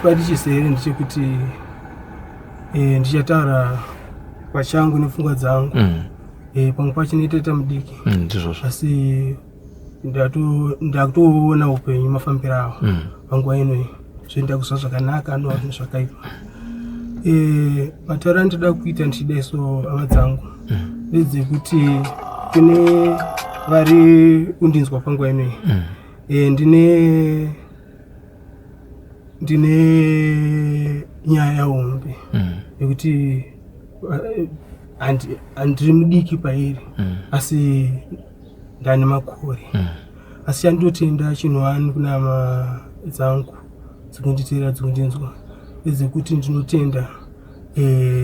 Chipati chisere ndechekuti eh, ndichataura pachangu nepfungwa dzangu. Pamwe pacho ndinoita mudiki. Ndizvozvo. Asi ndakutoona upenyu mafambiro awo panguva ino, zvoenda kuzwa zvakanaka no zvakaipa. Matauro andinoda kuita ndichidai so, hama dzangu, ndedzekuti kune vari kundinzwa panguva inoyi, ndine nyaya hombe yekuti handiri mudiki pairi, asi ndane makore. Asi chandinotenda chinhu wani kuna hama dzangu dzikunditeera, dzikundinzwa, ndedzekuti ndinotenda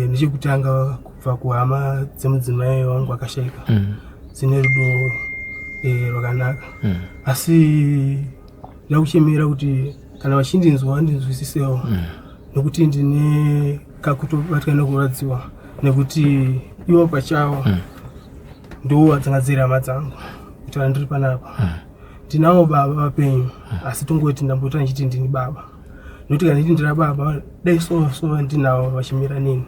nechekutanga kubva kuhama dzemudzimai wangu akashaika, dzine rudo rwakanaka. Asi ndakuchemera kuti kana vachindinzwa vandinzwisisewo, nekuti ndine kakutobatwa nekurwadziwa, nekuti ivo pachavo ndo dzanga dziri hama dzangu. Kuti vandiri panapa, ndinavo baba vapenyu, asi tongoti ndambota ndichiti ndini baba, nokuti kana nditi ndira baba dai so so ndinavo vachimira neni,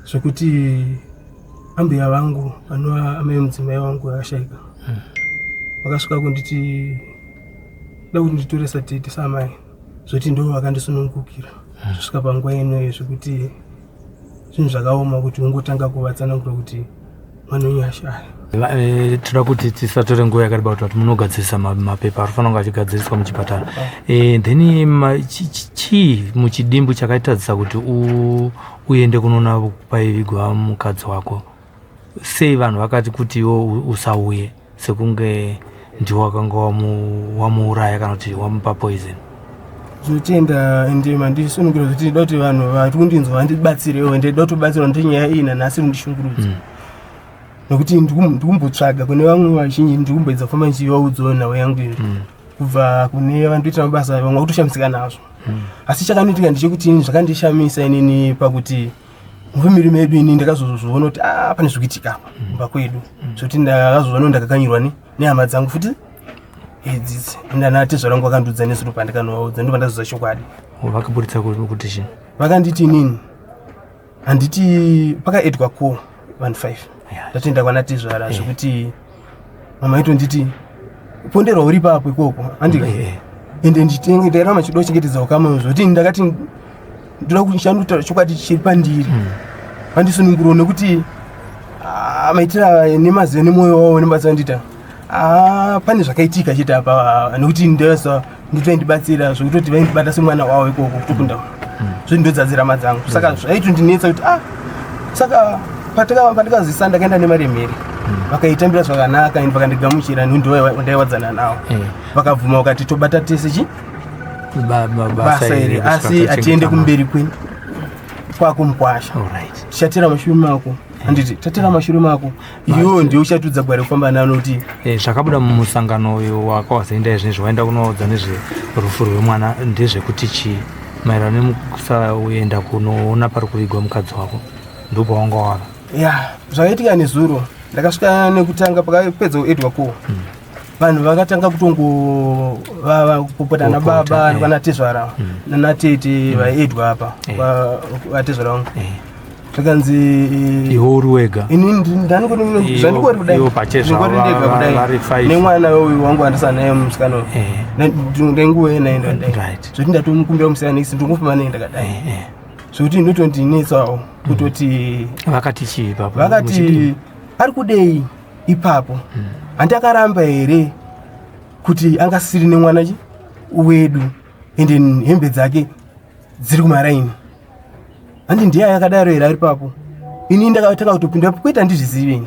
zvekuti ambuya vangu vanova amai mudzimai wangu akashaika vakasvika kunditi da kuti nditore satete samai, zvoti ndo vakandisunungukira zvosvika panguva inoyi, zvekuti zvinhu zvakaoma kuti ungotanga kuvatsanangura kuti mwana wenyu ashaya. Toda kuti tisatore nguva yakareba kuti munogadzirisa mapepa ari kufanira kunge achigadziriswa muchipatara. Then chii muchidimbu chakaitadzisa kuti uende kunoona paivigwa mukadzi wako? Sei vanhu vakati kuti iwo usauye, sekunge ndiwo wakanga wamuuraya kana kuti wamupa poison? Zvotenda, ende mandisunungura kuti ndida kuti vanhu vari kundinzwa vandibatsirewo. Ende ndida kutobatsirwa, nekuti nyaya iyi nanhasi rindishungurudza, nekuti ndikumbotsvaga kune vamwe vazhinji, ndikumboedza kufamba ndichivaudzawo nhau yangu iyi, kubva kune vandoita mabasa, vamwe vakutoshamisika nazvo. Asi chakanoitika ndechekuti ini zvakandishamisa inini pakuti mufamily medu, ini ndakazozviona kuti a pane zvikuitika apa kumba kwedu, zvekuti ndakazoona kuti ndakakanyirwa nehama dzangu futi idzidzi. Ndanatezvara vangu vakandiudza nezuro pandikanovaudza, ndo pandazoziva chokwadi. Vakaburitsa kuti chii? Vakanditi inini handiti pakaedwa ko vanhu 5, ndatoenda kwanatezvara, zvekuti mama itonditi ponderwa uri ipapo ikoko, handika? Ende ndairamba chido chengetedza ukama, zvekuti ndakati ndoda kushandutaura chokwadi chiri pandiri, vandisunungurawo, nekuti maitira nemaziva nemwoyo wavo nemabasa andiita, pane zvakaitika chete apa, nekuti ndasa nditoindibatsira zvekutoti vaindibata semwana wavo ikoko kutokunda, zvoti ndodzadzira hama dzangu. Saka zvaitondinetsa kuti saka pandakazisa ndakaenda nemaremere, vakaitambira zvakanaka ende vakandigamuchira, ndo ndaiwadzana navo. Vakabvuma, vakati tobata tese chi basa iri, asi hatiende kumberi kwenyu kwako mukwasha, tichatera mashure mako, handiti? Tatera mashure mako, iwewo ndiwe uchatudza gwara rekufamba nano kuti Zvakabuda mumusangano uyu wakawazoenda izvinezvi, waenda kunoudza nezverufu rwemwana, ndezvekuti chii maererano nekusaenda kunoona pari kuvigwa mukadzi wako? Ndopawanga wava? Ya, zvakaitika nezuro, ndakasvika nekutanga pakapedza kuedwa ko, vanhu vakatanga kutongovava kupopota nababa vanatezvara nanatete vaiedwa apa, vatezvara vangu. Zvakanzi Iwe uri wega? Ini zvandikori kudai. Ivo pachezvavo Ndingori ndega kudai. vari five. Nemwana uyu wangu andisana naye, musikana uyu. Ndenguva yenaenda dai, zvekuti ndatomukumbira musikana isi, ndingofamba naye ndakadai, zvekuti ndotondinetsawo kutoti Vakati chii ipapo? Vakati Muchidini? ari kudei ipapo? Handi akaramba here kuti angasiri nemwana chi wedu, ende hembe dzake dziri kumaraini? Handi ndiye akadaro here ari papo? Ini ndakatanga kutopinda kwete, handizvizivi ini.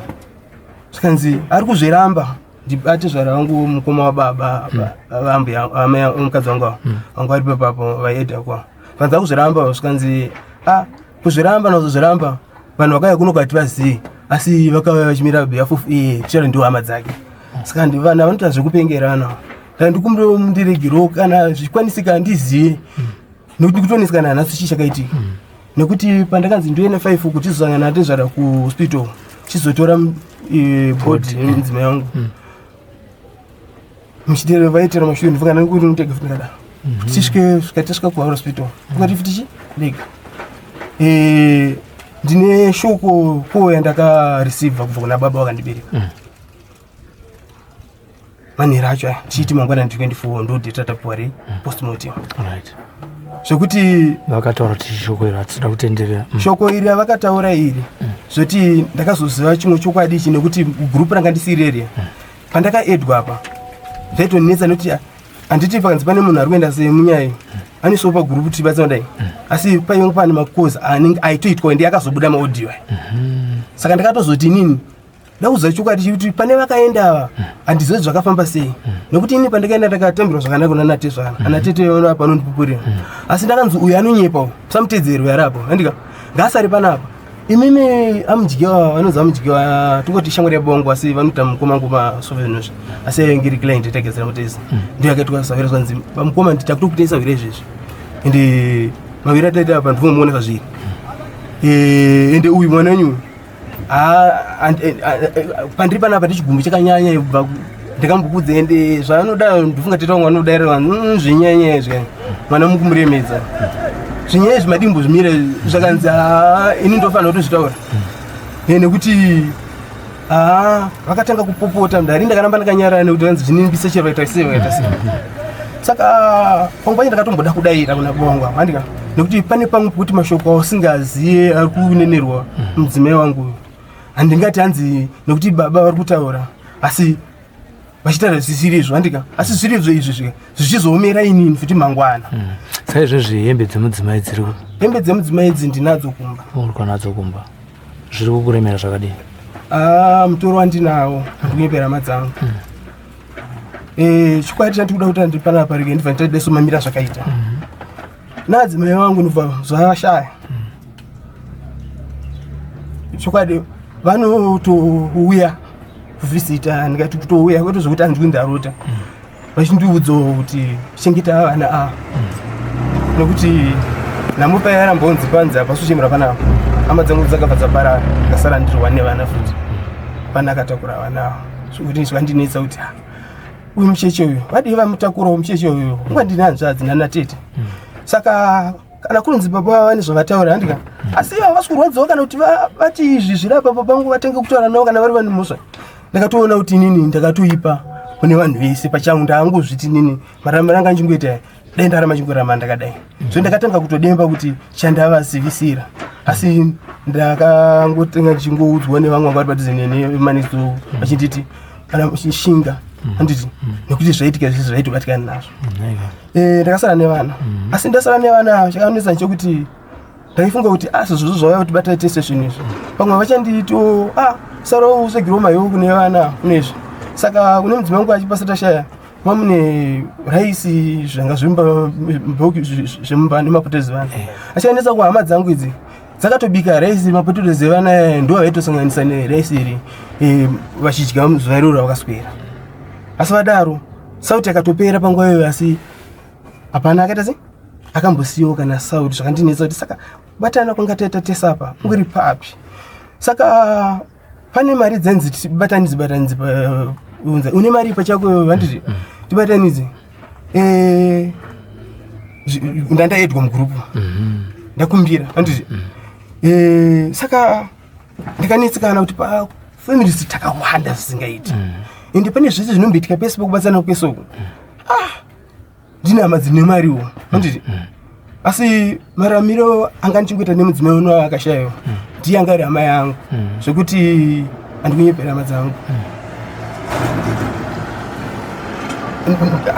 Zvikanzi ari kuzviramba, ndibate zvara vangu, mukoma wababa vambuya amai mukadzi wangu avo vangu vari papapo vaiedha kwa, vanzi akuzviramba. Zvikanzi a kuzviramba nazozviramba, vanhu vakauya kuno kwati vazivi, asi vakauya vachimira behalf of iye, ticharo ndiwo hama dzake. Saka vanhu vanoita zvekupengerana. Kana ndikumbire mundiregerewo kana zvichikwanisika, handizive, nekuti kutoneseka nanhasi chii chakaitika, nekuti pandakanzi ndoenda 5 kuti tizosangana natezvara kuhospital, chizotora body yemudzimai wangu, muchitero vaitera mashure, ndifakana kuti nditege futi ndakadaro. Kuti tisvike svika tasvika kuhospital ukati futi chi ndega. Eh, ndine shoko ko yandakareceiva kubva kuna baba vakandibereka. Manheru acho aya tichiti mangwana ndi 24 ndo date ratapiwa re postmortem. Right. Zvekuti vakataura kuti shoko iri hatida kutenderera. Shoko iri ravakataura iri zvoti ndakazoziva chimwe chokwadi ichi nekuti gurupu ranga ndisiri area. Pandakaedwa apa zvaitonetsa nekuti handiti pakanzi pane munhu ari kuenda semunyai anoiswa pagurupu tichibatsira kudai, asi paive pane makozi anenge aitoitwa ende akazobuda maaudio aya. Saka ndakatozoti inini ndakuziva chokwadi chekuti pane vakaenda ava handizivi zvakafamba sei, nekuti ini pandakaenda ndakatambirwa zvakanaka kuna natezvana ana tete apa anondipupurira, asi ndakanzi uyu anonyepa uyu, musamutedzeri uyu ari apo, handika ngaasare panapa. Imimi amudyiwa vanonzi amudyiwa tongoti shamwari yabongo, asi vanoita mukoma wangu masovenozvi, asi ainge iri client tagezera mutezi, ndiyo yakaitwa sawira. Zvanzi vamukoma nditi takutokutei sawira izvezvi, ende mawira ataita apa ndinomuonesa zviri. Ende uyu mwana wenyu pandiri panapa ndichigumbu chakanyanya kubva ndakambokudza, ende zvaanoda ndifunga tete wangu anodaira vanhu zvinyanya izvi, mwana mukumuremedza zvinyaya izvi madimbu zvimire. Zvakanzi "Ah, ini ndofanira kutozvitaura." Nekuti vakatanga kupopota ndari ndakaramba ndakanyarara nekuti vanzi zvininimbisa chero vaita sei vaita sei. Saka pamwe pacho ndakatomboda kudaira kuna baba vangu ava, handika nekuti pane pamwe pekuti mashoko ausingaziye ari kunenerwa mudzimai wangu uyu, handingati hanzi nekuti baba vari kutaura asi vachitaura zvisiri izvo, handika asi zviri izvo izvi zvika zvichizoomera inini futi mangwana. Saizvezvi hembe dzemudzimai dziri Hembe dzemudzimai idzi ndinadzo kumba. Uri kwanadzo kumba, zviri kukuremera zvakadini? Ah, mutoro wandinawo handikunyepera hama dzangu. Eh, chokwadi chandiri kuda kuti andipanapa rege ndibva nditadai somamira zvakaita naadzimai vangu ndobva zvavashaya chokwadi vanotouya kuvhizita, ndikati kutouya kwete zvokuti andwi ndarota, vachindiudzawo kuti chengeta vana ava nekuti nhamo payarambonzi panzi apa suchemera panapa hama dzangu dzakabva dzaparara, ndikasara ndiri one vana futi pana akatakura vana ava, zvokuti zvandinetsa kuti ah, uyu mucheche uyu vadii vamutakurawo mucheche uyu unga ndine hanzvadzi nanatete. Saka kana kunzi baba vane zvavataura, handika asi havasi kurwadziwa kana kuti vati izvi zviri apa baba vangu vatange kutaura navo kana vari vane mhosva. Ndakatoona kuti inini ndakatoipa kune vanhu vese pachangu, ndaangozviti inini maramiro anga ndichingoita dai ndaramba chingoramba ndakadai. So ndakatanga kutodemba kuti chandavazivisira, asi ndakangotenga ndichingoudzwa nevamwe vanga vari padhuze neni vemaniso vachinditi kana shinga, handiti nekuti zvaitika zvese zvaitobatikana nazvo. Ndakasara nevana, asi ndasara nevana chakanetsa nechekuti ndaifunga kuti asi zvozvo zvauya kuti batai tese zvinhu izvi, pamwe vachanditi ah, sara usvegirwo maiwo kune vana kune izvi. Saka kune mudzimai wangu achipasa tashaya mamune raisi zvanga zvemumba nemapotezi vana, achiendesa kuhama dzangu idzi dzakatobika raisi mapotezi evana ndo vaitosanganisa neraisi iri vachidya zuva iroro ravakaswera. Asi vadaro sauti yakatopera panguva iyoyo, asi hapana akaita sei akambosiyiwa kana sauti. Zvakandinetsa kuti saka batana kwanga taita tese apa ungori papi? Saka pane mari dzainzi tibatanidze batanidze unza une mari pachako, handiti tibatanidze. Ndandaedwa mugurupu ndakumbira, handiti. Saka ndakanetsekana kuti pafamilies takawanda zvisingaiti, ende pane zvese zvinomboitika pese pakubatsana kwese uku. Ah, ndine hama dzine mariwo, handiti, asi maramiro anga ndichingoita nemudzimai uno akashayiwa ndiye anga ari hama yangu, zvekuti handikunyepera hama dzangu.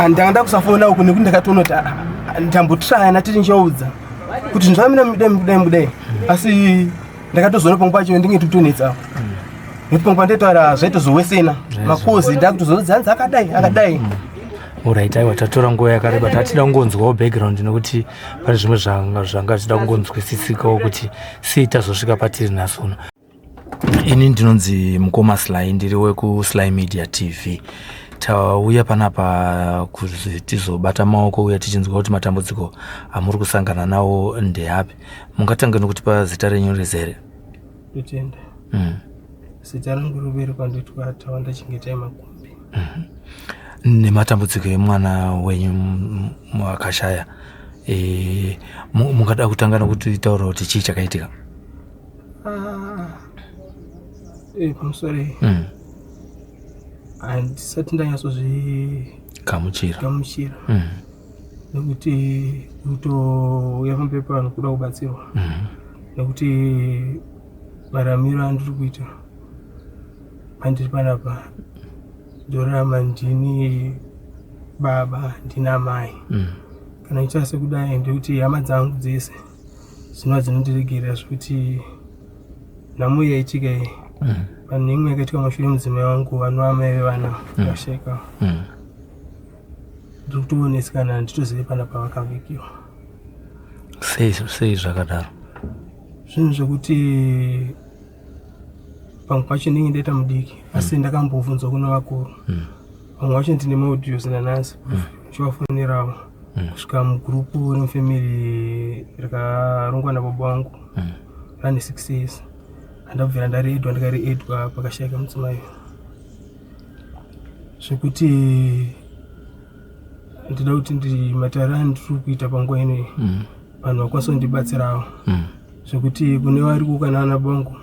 Ndanga kusafona uku nekuti ndakatoona kuti ndambotraya natete ndichaudza kuti zvinhu zvamira mudai mudai mudai, asi ndakatozoona pamwe pacho ndinge ndikutonetsa nekuti pamwe pandetaura zvaitozowesena makozi, ndakutozonzi hanzi akadai akadai. Alright, aiwa, tatora nguva yakareba tatida kungonzwawo background nekuti pane zvimwe zvanga zvichida kungonzwisisikawo kuti sei tazosvika patiri nhasi uno. Ini ndinonzi mukoma Sly, ndiri wekuSly Media TV. Tauya panapa kuti tizobata maoko uye tichinzwa kuti matambudziko amuri kusangana nawo ndeapi. Mungatange nokutipa zita renyu rizere? Ndotenda. Zita rangu roberekwa ndoitwa Tawanda Chengetai Makumbi. Nematambudziko emwana wenyu akashaya, mungada kutanga nokutitaura kuti chii chakaitika? Pamusoro, handisati ndanyatsozvigamuchira gamuchira nekuti kutouya pamberi pavanhu kuda kubatsirwa, nekuti maramiro andiri kuita pandiri panapa, ndorarama ndini baba, ndina mai. Kana ichita sekudai, ndekuti hama dzangu dzese dzinova dzinondiregerera zvekuti nhamo yaitika iyi, pane imwe yakaitika mashure, mudzimai wangu vanova mai vevana vashaika. Ndiri kutoonetsekana, handitozive pana pavakavikiwa. Sei zvakadaro? Zvinhu zvekuti pamwe pacho ndinge ndaita mudiki, asi ndakambobvunzwa kuna vakuru. Vamwe vacho ndine maaudios nanhasi ndichivafonerawo, kusvika mugurupu remufamily rikarongwa nababa vangu rane 6 years, handabvira ndariedwa, ndikariedwa pakashayika mudzimai, zvekuti ndida kuti ndi matare andiri kuita panguva inoyi, vanhu vakwanisa kundibatsirawo, zvekuti kune vari kukana vana bangu,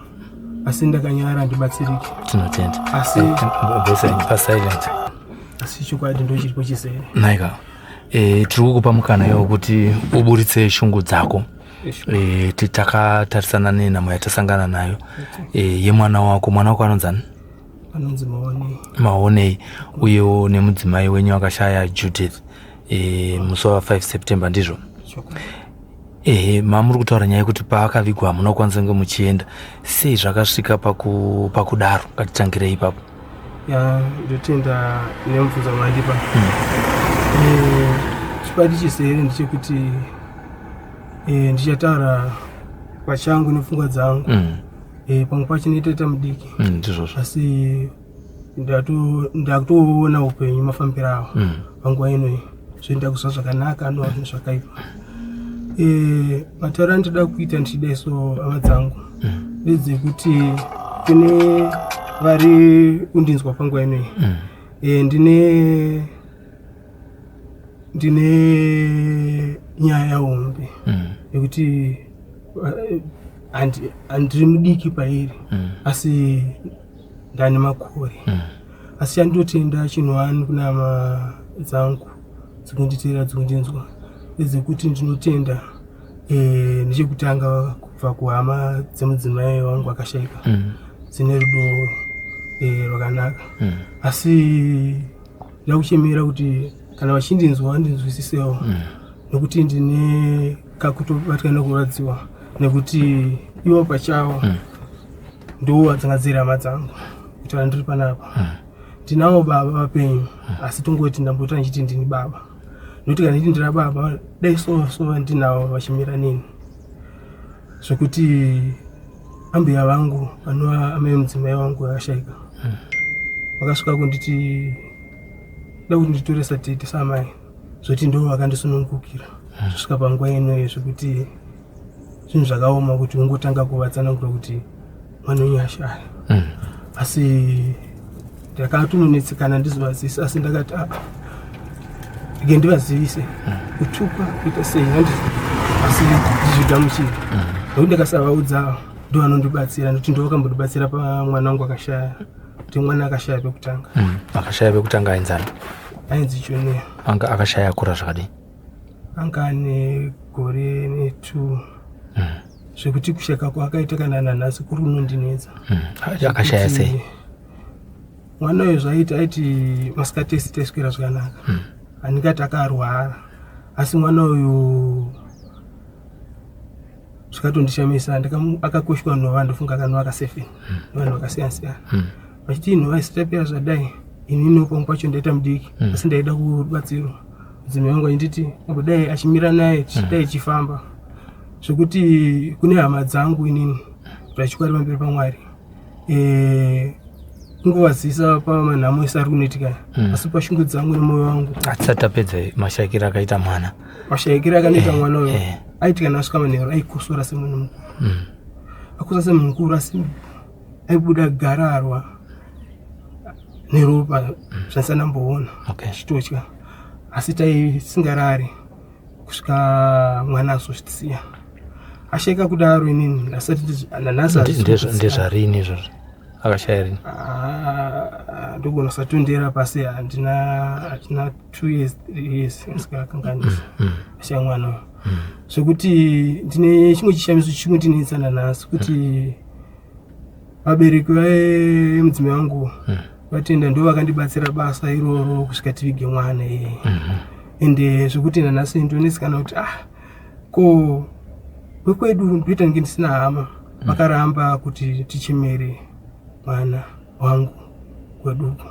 asi ndakanyara, handibatsiriki. Tinotenda. Asi Pasilent. Asi chokwadi ndo chiripo chisere. Naika, tiri kukupa mukana iwo kuti uburitse shungu dzako. Takatarisana nenhamo yatasangana nayo yemwana wako. Mwana wako anonzani? Anonzi Maonei. Maonei, uyewo nemudzimai wenyu akashaya, Judith, musi wa5 September, ndizvo? Chokwadi. Ehe, mamuri kutaura nyaya yekuti paakavigwa hamuna kukwanisa kunge muchienda. Sei zvakasvika pakudaro? Ngatitangirei ipapo. Ya, ndotenda nemubvunzo wandipa. Chokwadi chisere ndechekuti ndichataura pachangu nepfungwa dzangu. Pamwe pacho ndinoita mudiki, Ndizvozvo. asi ndakutoona upenyu mafambiro awo panguva inoyi, zvoenda kuzva zvakanaka no zvinhu zvakaipa. Matauro andinoda kuita ndichidai so, hama dzangu, ndedzekuti kune vari kundinzwa panguva inoyi, ndine nyaya hombe yekuti handiri mudiki pairi, asi ndane makore. Asi chandinotenda chinhu wani kuna hama dzangu dzikunditeera, dzikundinzwa, ndedzekuti ndinotenda, ndechekutanga kubva kuhama dzemudzimai wangu akashaika, dzine rudo rwakanaka. Asi ndoda kuchemera kuti kana vachindinzwa vandinzwisisewo, nekuti ndine kakutobatwa nekurwadziwa, nekuti ivo pachavo ndo dzanga dziri hama dzangu kuti vandiri panapa. Ndinavo baba vapenyu, asi tongoti ndambota ndichiti ndini baba, nokuti kana nditi ndira baba dai so so ndinavo vachimira neni, zvekuti ambuya vangu vanova amai mudzimai wangu akashaika vakasvika kunditi da kuti nditore satete samai, zvoti ndo vakandisunungukira zvosvika panguva inoyi, zvekuti zvinhu zvakaoma kuti ungotanga kuvatsanangura kuti mwana wenyu ashaya. Asi ndakatononetsekana ndizovazivisa, asi ndakati aa, rege ndivazivise, kutukwa kuita sei handi, asi ndizvigamuchire, nekuti ndakasavaudza ndo vanondibatsira, nekuti ndo vakambondibatsira pamwana wangu akashaya, kuti mwana akashaya pekutanga. Akashaya pekutanga ainzani? Ainzi Junior. Anga akashaya akura zvakadii? Anga ane gore ne2, zvekuti kusheka kwaakaita kana nanhasi kuri kunondinetsa. Akashaya sei? Mwana uyu zvaiti aiti masikati ese taiswera zvakanaka, handingati akarwara, asi mwana uyu zvikatondishamisa, akakoshwa nhova, ndofunga akanova ka7 nevanhu vakasiyana siyana, vachiti nhova isitapera zvadai. Inini pamwe pacho ndaita mudiki, asi ndaida kubatsirwa. Mudzimai wangu achinditi ambodai achimira naye, tichidai chifamba, zvekuti kune hama dzangu inini zvachikwari pamberi paMwari, kungovazivisa pamanhamo ese ari kunoitika, asi pashungu dzangu nemwoyo wangu. Hatisati tapedza mashayikiro akaita mwana. Mashayikiro akanoita mwana uyo, aiti kana asvika manheru aikosora semunhu mukuru, akosora semunhu mukuru, asi aibuda gararwa. Neropa zvandisati ndamboona. Chitotya, asi taisingarari kusvika mwana azozvisiya asheka kudaro. Inini ndasati nanhasi. Ndezvarini izvozvo? Akashaya rini? Ah, ndogona kusatondera pasi, handina, hatina 2 years, 3 years ndisikakanganisa ashaya mwana uyu. Zvekuti ndine chimwe chishamiso chimwe nanhasi kuti vabereki vemudzimai wangu vatenda, ndo vakandibatsira basa iroro kusvika tivige mwana iyeye. Ende zvekuti nanhasi ndionetsekana kuti, ah, ko wekwedu ndoita kunge ndisina hama. Vakaramba kuti tichemere mwana wangu kweduko.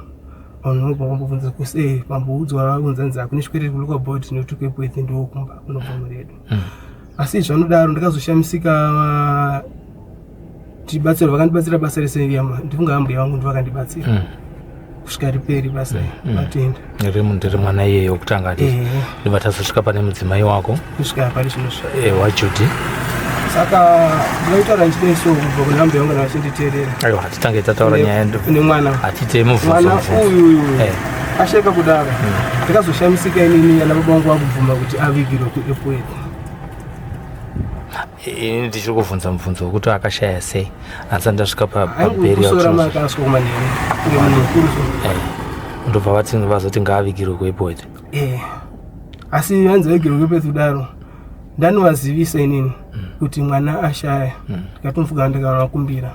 Vanhu vanobva vambobvunza kusei, vamboudzwa vaunzanzi hakune chikwereti kuLocal Board nekuti kuEpworth ndokumba kunobva mhuri yedu. Asi zvanodaro ndakazoshamisika tibatsiro vakandibatsira basa rese. Ndifunga ambuya vangu ndo vakandibatsira kusvika riperi basa. Vatenda. Ndiri mwana iyeye wekutanga ati ndibva tazosvika pane mudzimai wako. Kusvika pari zvino. WaJudy. Saka ndinotaura ndichidai so kubva kuna ambuya vangu vachinditeerera. Aiwa, hatitange tataura nyaya. Kune mwana. Hatite mubvunzo. Mwana mubvunzo. Uyu asheka kudaro, ndakazoshamisika inini ana baba vangu vakubvuma kuti avigirwe kuEpworth. Ini ndichiri kubvunza mubvunzo wekuti akashaya sei, handisati ndasvika paburial. Kusora makaswa kumanheru kunge munhu mukuru so. Ndobva vati vazoti ngaavigirwe kuEpworth. Asi vanzi vavigirwe kuEpworth kudaro, ndanovazivisa inini kuti mwana ashaya. Ndikatomufuga, ndikavakumbira.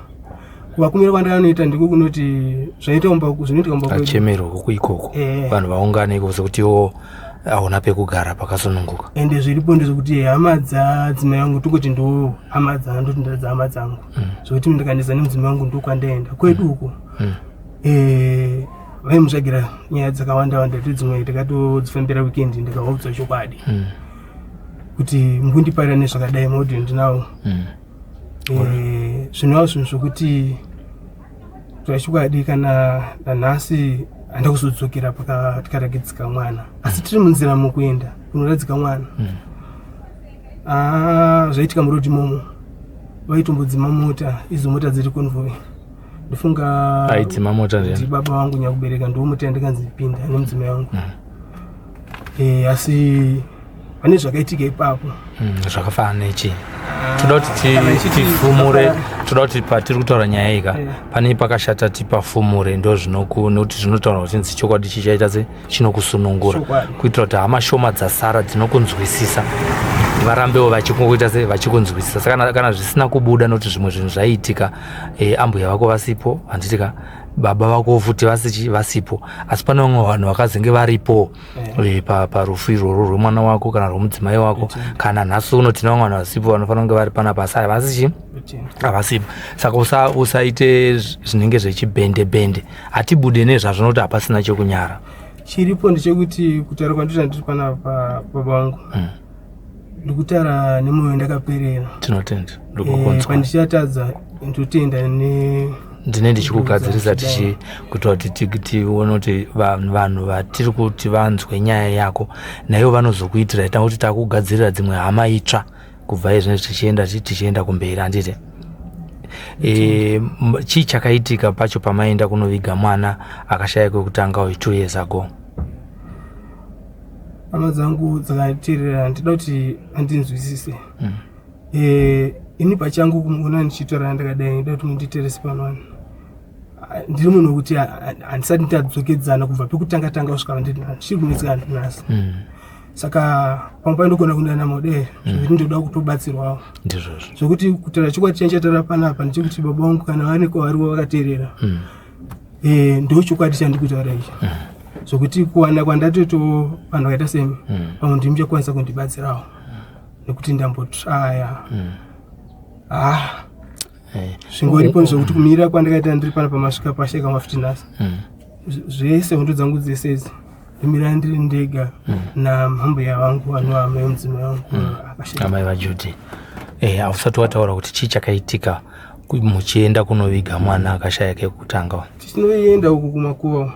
Kuvakumbira kwandakanoita ndiko kunoti zvaita kumba, zvinoitika kumba kwedu. Achemerwa ikoko. Vanhu vaungane ikoko sekuti iwo hauna pekugara pakasununguka. Ende zviripo ndezvekuti hama dzadzimai vangu, tongoti ndo hama dzangu, ndoti ndadza hama dzangu, zvokuti ndikaneza nemudzimai wangu ndokwandaenda kwedu uko. Vaimutsvagira nyaya dzakawanda wanda, kuti dzimwe ndakatodzifambira weekend, ndikavaudza chokwadi kuti mukundiparira nezvakadai, maaudio ndinawo. Zvinova zvinhu zvokuti zvachokwadi kana nanhasi handa kuzodzokera tikaratidzika mwana, asi tiri munzira mukuenda kunoradzika mwana. Ah, zvaitika muroad momo vaitombodzima mota, idzo mota dziri convoy, ndofunga. Aidzima mota ndi ndiani? Baba vangu nyakubereka, ndo mota yandikanzi pinda nemudzimai wangu. Asi pane zvakaitika ipapo. Zvakafanana nechii? Toda kuti Kana ichiti tifumure. Toda kuti patiri kutaura nyaya iyi ka, pane pakashata tipafumure, ndo zvinoku nekuti zvinotaura kuti nzi chokwadi chichaita se chinokusunungura. Chokwadi. Kuitira kuti hama shoma dzasara dzinokunzwisisa varambewo vachikungoita se vachikunzwisisa. Saka kana zvisina kubuda, nokuti zvimwe zvinhu zvaiitika ambuya vako vasipo, handiti ka? Baba vako futi vasichi vasipo, asi pane vamwe vanhu vakazenge varipo parufu irworwo rwemwana wako kana rwemudzimai wako. Kana nhasi uno tine vamwe vanhu vasipo vanofanira kunge vari panapa, asi havasi chi havasipo. Saka usaite zvinenge zvechibhende bhende, hatibude nezvazvo nokuti hapasina chekunyara. Chiripo ndechekuti kutaura kwandiri ndiri panapa, baba vangu, ndikutaura nemwoyo ndakaperera. Tinotenda, ndikukunzwa. Pandichatadza ndotenda ne Ndine ndichikugadzirisa tichi kuitira kuti tione kuti vanhu vatiri kuti vanzwe nyaya yako naivo vanozokuitira ita kuti takugadzirira dzimwe hama itsva kubva izvinezvi tichienda tichienda kumberi, handiti? Chii chakaitika pacho pamaenda kunoviga mwana akashaya kwekutanga uyu 2 years ago? Hama dzangu dzakateerera, ndida kuti andinzwisise. Ini pachangu kumuona ndichitora ndakadai, ndida kuti munditerese pano. Ndiri munhu wekuti handisati ndadzokedzana kubva pekutanga tanga kusvika ndichiri kunetsekana nhasi. Saka pamwe pandogona kuenda mode zvekuti ndoda kutobatsirwawo. Ndizvozvo. Zvekuti kutaura chokwadi chandichataura panapa ndechekuti baba vangu kana vaneko varivo vakateerera, ndo chokwadi chandikutaura ichi, zvokuti kuwana kwandatoito vanhu vakaita semi, pamwe ndimi muchakwanisa kundibatsirawo, nekuti ndambotraya. Ah, zvingoripo zvekuti kumirira kwandakaita ndiri pana pamasvika pasheka mafuti nhasi, zvese hondo dzangu dzese idzi ndimira ndiri ndega namhambuya vangu vanova amai mudzimai vangu akasheka. Amai vaJudy, hausati wataura kuti chii chakaitika muchienda kunoviga mwana akashaya kekutanga. Tichinoenda uku kumakuva,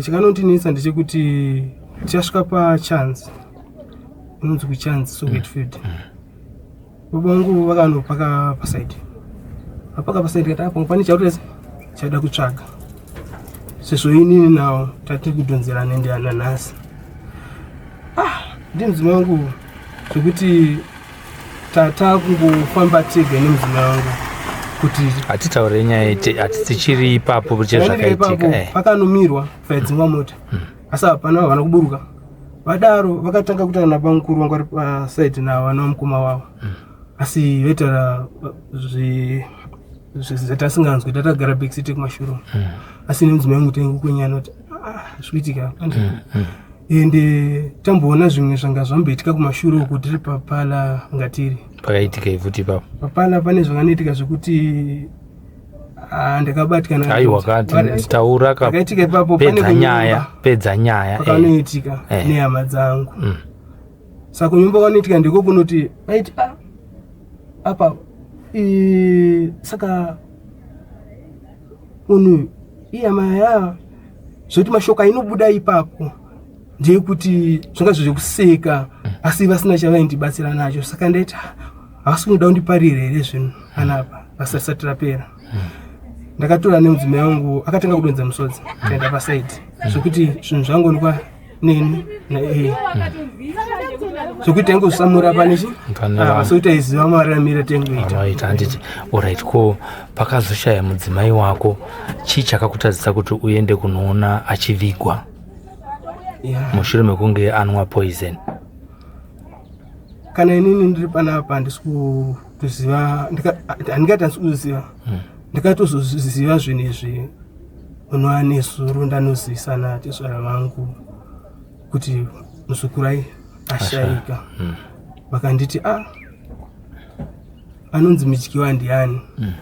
chakanondinetsa ndechekuti tichasvika pachance inonzi kuchance Sogetfield, baba vangu vakanopaka paside, vapaka paside, kati apo pane chaurese chada kutsvaga. Sezvo inini nawo tati kudhonzerana ende nanhasi. Ah, ndi mudzimai wangu zvekuti tatakungofamba tega nemudzimai wangu kuti hatitaure nyaya tichiri ipapo chezvakaitika eh. Pakanomirwa paidzingwa mota hmm. Asi hapana havana kuburuka vadaro vakatanga kutaura nabamukuru vangu vari pasaidi navo vana vamukoma wavo hmm. Asi vaitaura zvatasinganzwi tatagara backseat kumashure hmm. Asi nemudzimai wangu tainge kwenyana kuti ah, zvikuitika ende tamboona zvimwe zvanga zvamboitika kumashure uku tiri papala ngatiri pakaitika ifuti ipapo papala pane zvakanoitika zvekuti ah, ndakabatikana aiwa kati taura pakaitika ipapo pedza nyaya pedza nyaya eh. pakanoitika eh. nehama dzangu mm. Saka kunyumba kwanoitika ndiko kunoti vaiti ah, apa saka munhu ihama ya zvekuti mashoko ainobuda ipapo ndeyekuti zvanga zvezvekuseka asi vasina chavaindibatsira nacho saka ndaiti havasi kunoda kundiparira here zvinhu panapa basa risati rapera ndakatora nemudzimai wangu akatanga kudonza musodzi kaenda pasaidi zvekuti zvinhu zvangoonekwa neni naiye zvekuti taingosamura panechi sokuti aiziva mararamiro taingoita handiti orit ko pakazoshaya mudzimai wako chii chakakutadzisa kuti uende kunoona achivigwa yeah. mushure mekunge anwa poison kana inini ndiri panapa handisi kutoziva handingati handisi kuziva hmm. Ndikatozoziva zvinhu izvi unova nezuro ndanozivisana tezvara vangu kuti muzukurai ashaika hmm. Vakanditi a ah, anonzi mudyiwa ndiani hmm.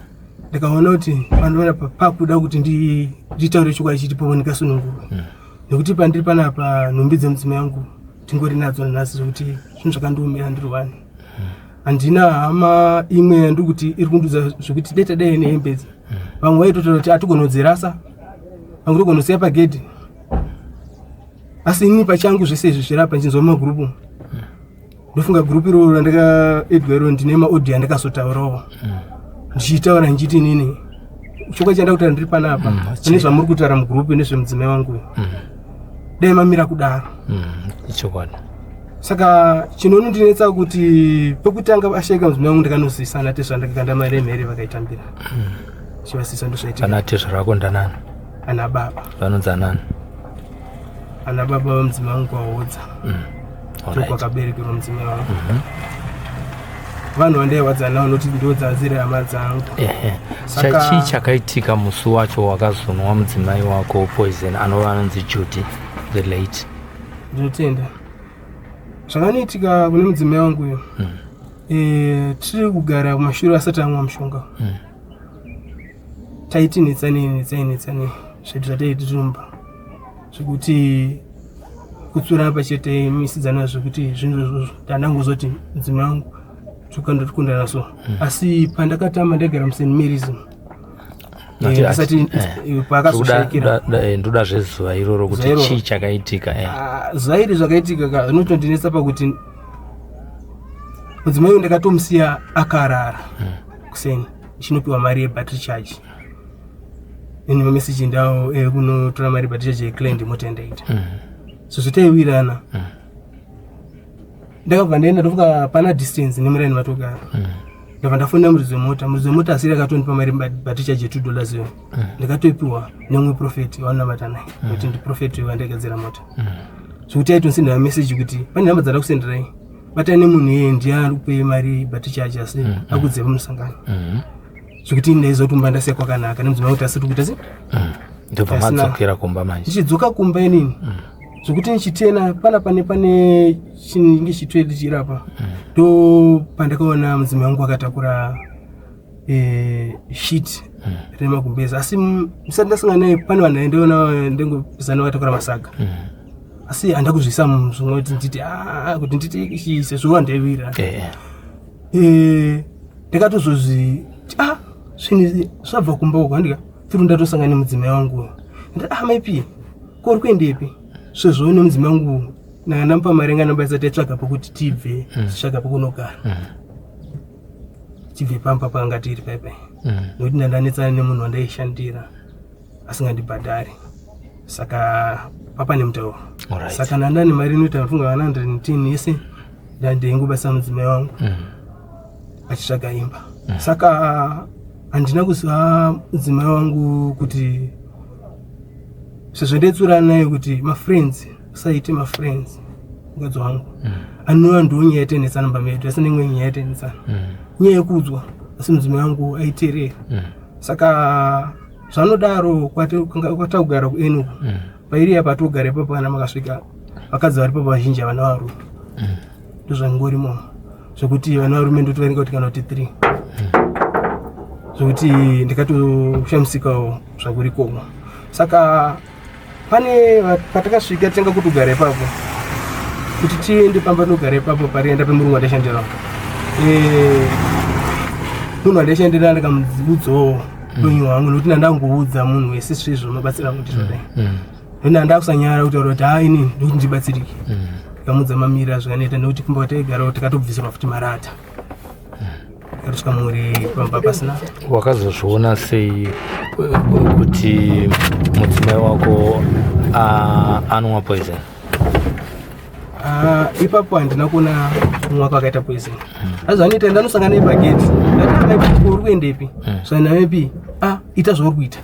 Ndikaona kuti panoona pakuda kuti nditaure chokwadi chiti povo ndikasunungurwa hmm. Nekuti pandiri panapa nhumbi dzemudzimai yangu tingori nadzo nanhasi zvekuti zvinhu zvakandiomera ndiri wani handina hama imwe yandiri kuti iri kundiudza zvekuti dai tadai nehembe idzi vamwe vaitotaura kuti atigonodzirasa vamwe togonosiya pagedhi asi inini pachangu zvese izvi zvirapa ndichinzwa mumagurupu ndofunga gurupu iroro randakaedwa iro ndine maaudio andakazotaurawo ndichitaura ndichiti inini chokwadi chanda kutaura ndiri panapa pane zvamuri kutaura mugurupu nezvemudzimai wangu dai mamira kudaro ichokwadi Saka chinonondinetsa kuti pekutanga ashaika mudzimai wangu ndikanozivisa ana tezvara ndakakanda mari yemhere vakaitambira chivasisa ndozvaitika ana tezvara vako ndanani ana baba vanonzi anani ana baba vamudzimai wangu kwahodza ndokwakaberekerwa mudzimai wangu mhm. Vanhu vandairwadza navo noti ndodzadziri hama dzangu chii chakaitika musi wacho wakazonwa mudzimai wako poison anova anonzi Judy the late ndinotenda zvakanoitika kune mudzimai wangu uyo mm. e, tiri kugara kumashure asati amwa mushonga mm. Taiti netsanei netsanei netsanei zvedu zvataiti tinomba zvekuti kutsura pachete misidzana zvekuti zvinhu izvozvo ndandangozoti mudzimai wangu tukandotikundana so mm. Asi pandakatama ndaigara muSt Mary's eh, asati eh, paakazoshaikira eh, ndoda zvezuva iroro kuti chii chakaitika ah, zuva iri zvakaitika ka zvinotondinetsa pakuti mudzimai uyu ndakatomusiya akarara hmm. Kuseni ndichinopiwa mari yebattery charge ini mameseji ndawo ekunotora mari yebattery charge yeclient mota yandaita hmm. So zvitaiwirana hmm. Ndakabva ndaenda ndofunga hapana distance nemuraini matogara Ndabva ndafonera muridzi wemota muridzi wemota asiri akatondipa mari battery charge ye$2 iyo Ndakatoipiwa neumwe prophet wanonamata naye kuti ndiprophet wandaigadzira mota zvekuti aitonsendera meseji kuti pane nhamba dzada kusenderai batai nemunhu iyeye ndiye ari kupe mari battery charge asi akudziva pamusangano Zvekuti ndaiziva kuti kumba ndasiya kwakanaka nemudzimai kuti asiri kuita se Ndobva madzokera kumba manje ndichidzoka kumba inini zvekuti ndichitena pana pane pane chinenge chitoilet chiri apa ndo pandakaona mudzimai wangu akatakura eh, sheet remagumbezi asi ndisati ndasangana naye pane vanhu vaindiona ndengopesana vakatakura masaga Asi handa kuzviisa muzvimwe kuti nditi ah, kuti nditi ichi sezvo vandaivira eh. Ndakatozozvi ah zvinhu izvi zvabva kumba uko handika through ndatosangana nemudzimai wangu ndati ah maipi ko uri kuendepi sezvo nemudzimai wangu ndamupa mari yanga ndambaisa taitsvaga pokuti tibve titsvaga pokunogara tibve pamba panga tiri paipai nekuti ndandanetsana nemunhu wandaishandira asingandibhadhari. Saka papa nemutauro. Saka nandani mari inoita mfunga 110 yese ndandengobatsa mudzimai wangu achitsvaga imba. Saka handina kuziva mudzimai wangu kuti sezvo ndetsura naye kuti mafriends usaite mafriends mukadzi wangu anova ndiwo nyaya yatenetsana mumba medu, asi neimwe nyaya yatenetsana nyaya yekuudzwa, asi mudzimai wangu aiteerera. Saka zvanodaro kwatakugara kuenuku pairi apa togara ipapo, kana makasvika vakadzi vari papo vazhinji havana varume. Ndozvangorimo zvekuti vana varume ndotoverenga kuti kana kuti 3, zvekuti ndikatoshamisikawo zvakurikomo. Saka pane patakasvika tanga kutogara ipapo kuti tiende pamba tinogara ipapo parienda pemurungu wandaishandira. Munhu wandaishandira ndikamuudzawo upenyu hwangu, nekuti ndandangoudza munhu wese svezvo mabatsiro angu kuti zvodai. Nekuti ndakusanyara kutaura kuti ha, inini ndokuti ndibatsirike. Ndikamuudza mamiriro azvakanoita, nekuti kumba kwataigarawo takatobvisirwa futi marata, tikatosvika muri pamba pasina. Wakazozviona sei kuti mudzimai wako anwa poison? Ah, ipapo handina kuona mumwe wako akaita poison. Asi zvanoita, ndanosangana nepageti, ndati, "Uri kuendepi?" Zvanamepi, "Ah, ita zvauri kuita."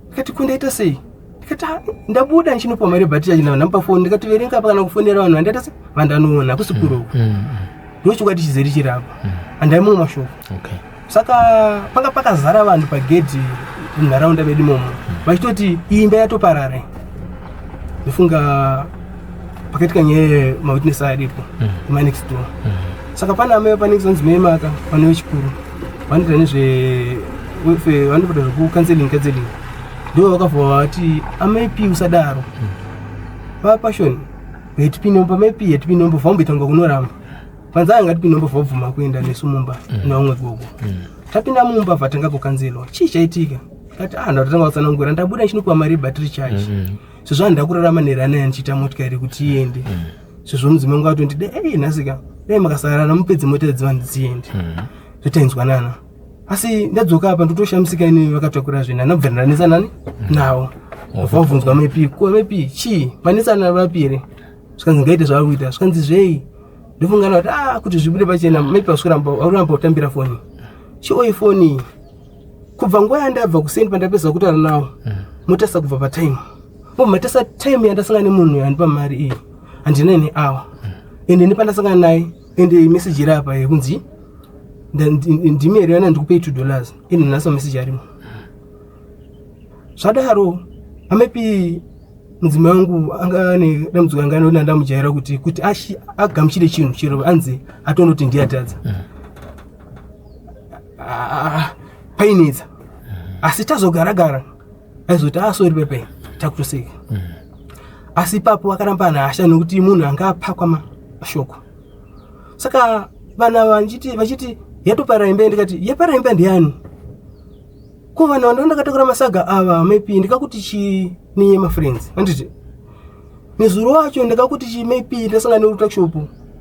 Ndikati, "Kundaita sei?" Ndikati, "Ah, ndabuda ndichinopiwa mari yebhatiri." Achina ndamupa foni, ndikati, "Verenga apa kana kufonera vanhu vandaita se vandanoona hakusi kure uku." Ndochokwadi chizere chiri apa, handai mumwe mashoko. Saka panga pakazara vanhu pagedhi munharaunda medu imomo vachitoti iyi imba yatoparara. Ndofunga pakaitika nyaya yemawitness aripo kumanext door. Saka pana amai panext vanzi Mai Maka, vane vechikuru vanoita nezve vanoita zvekucounseling counseling, ndo vakabva vati, "Amai P, usadaro vapashoni hetipinde mumba. Mai P, hetipinde mumba." Vamboita kunga kunoramba, panzi aya ngatipinde mumba. Vabvuma kuenda nesu mumba nevamwe gogo. Tapinda mumba, vatanga kukanzelwa, "Chii chaitika?" Kati, "Ah, ndatotanga kutsanangura, ndabuda ndichinopiwa mari yebattery charge sezvo handida kurarama nerana yandichiita motikari kuti iende, sezvo mudzimai wangu atondida. Ei, nhasika dai makasarana mupedze mota dzevanhu dziende, zvotainzwanana. Asi ndadzoka apa ndotoshamisika ini vakatakura zvinhu, handabva ndanetsa nani navo." Vabvunzwa Mai P, "Ko Mai P, chii manetsana vapi here?" Zvikanzi, "Ngaite zvavari kuita." Zvikanzi, "Zvei?" Ndofungana kuti, ah, kuti zvibude pachena, Mai P vaswera kutambira foni. Chioi foni iyi kubva nguva yandabva kuseni pandapedza kutaura nawo, motasa kubva patime mobva matasa time yandasangana nemunhu yandipa mari iyi, handina neawa ende nepandasangana naye. Ende meseji iri apa yekunzi ndimi here yana ndikupei $2, ende nhasi mameseji arimo. Zvadaro Amai P, mudzimai wangu anga ane dambudziko anga anoti ndandamujaira kuti agamuchire chinhu chero anzi atonoti ndiyatadza. Ah, painetsa, asi tazogara gara aizoti, "Ah, sorry pepe," takutoseka. Asi ipapo akaramba ane hasha nekuti munhu anga apakwa mashoko. Saka vana vachiti yatopara imba, ndikati, "Yapara imba ndiani? Ko vanhu vandoo ndakatakura masaga ava maybe ndikakuti chi nenye mafriends, handiti nezuro wacho ndakakuti chi maybe ndasangana netuckshop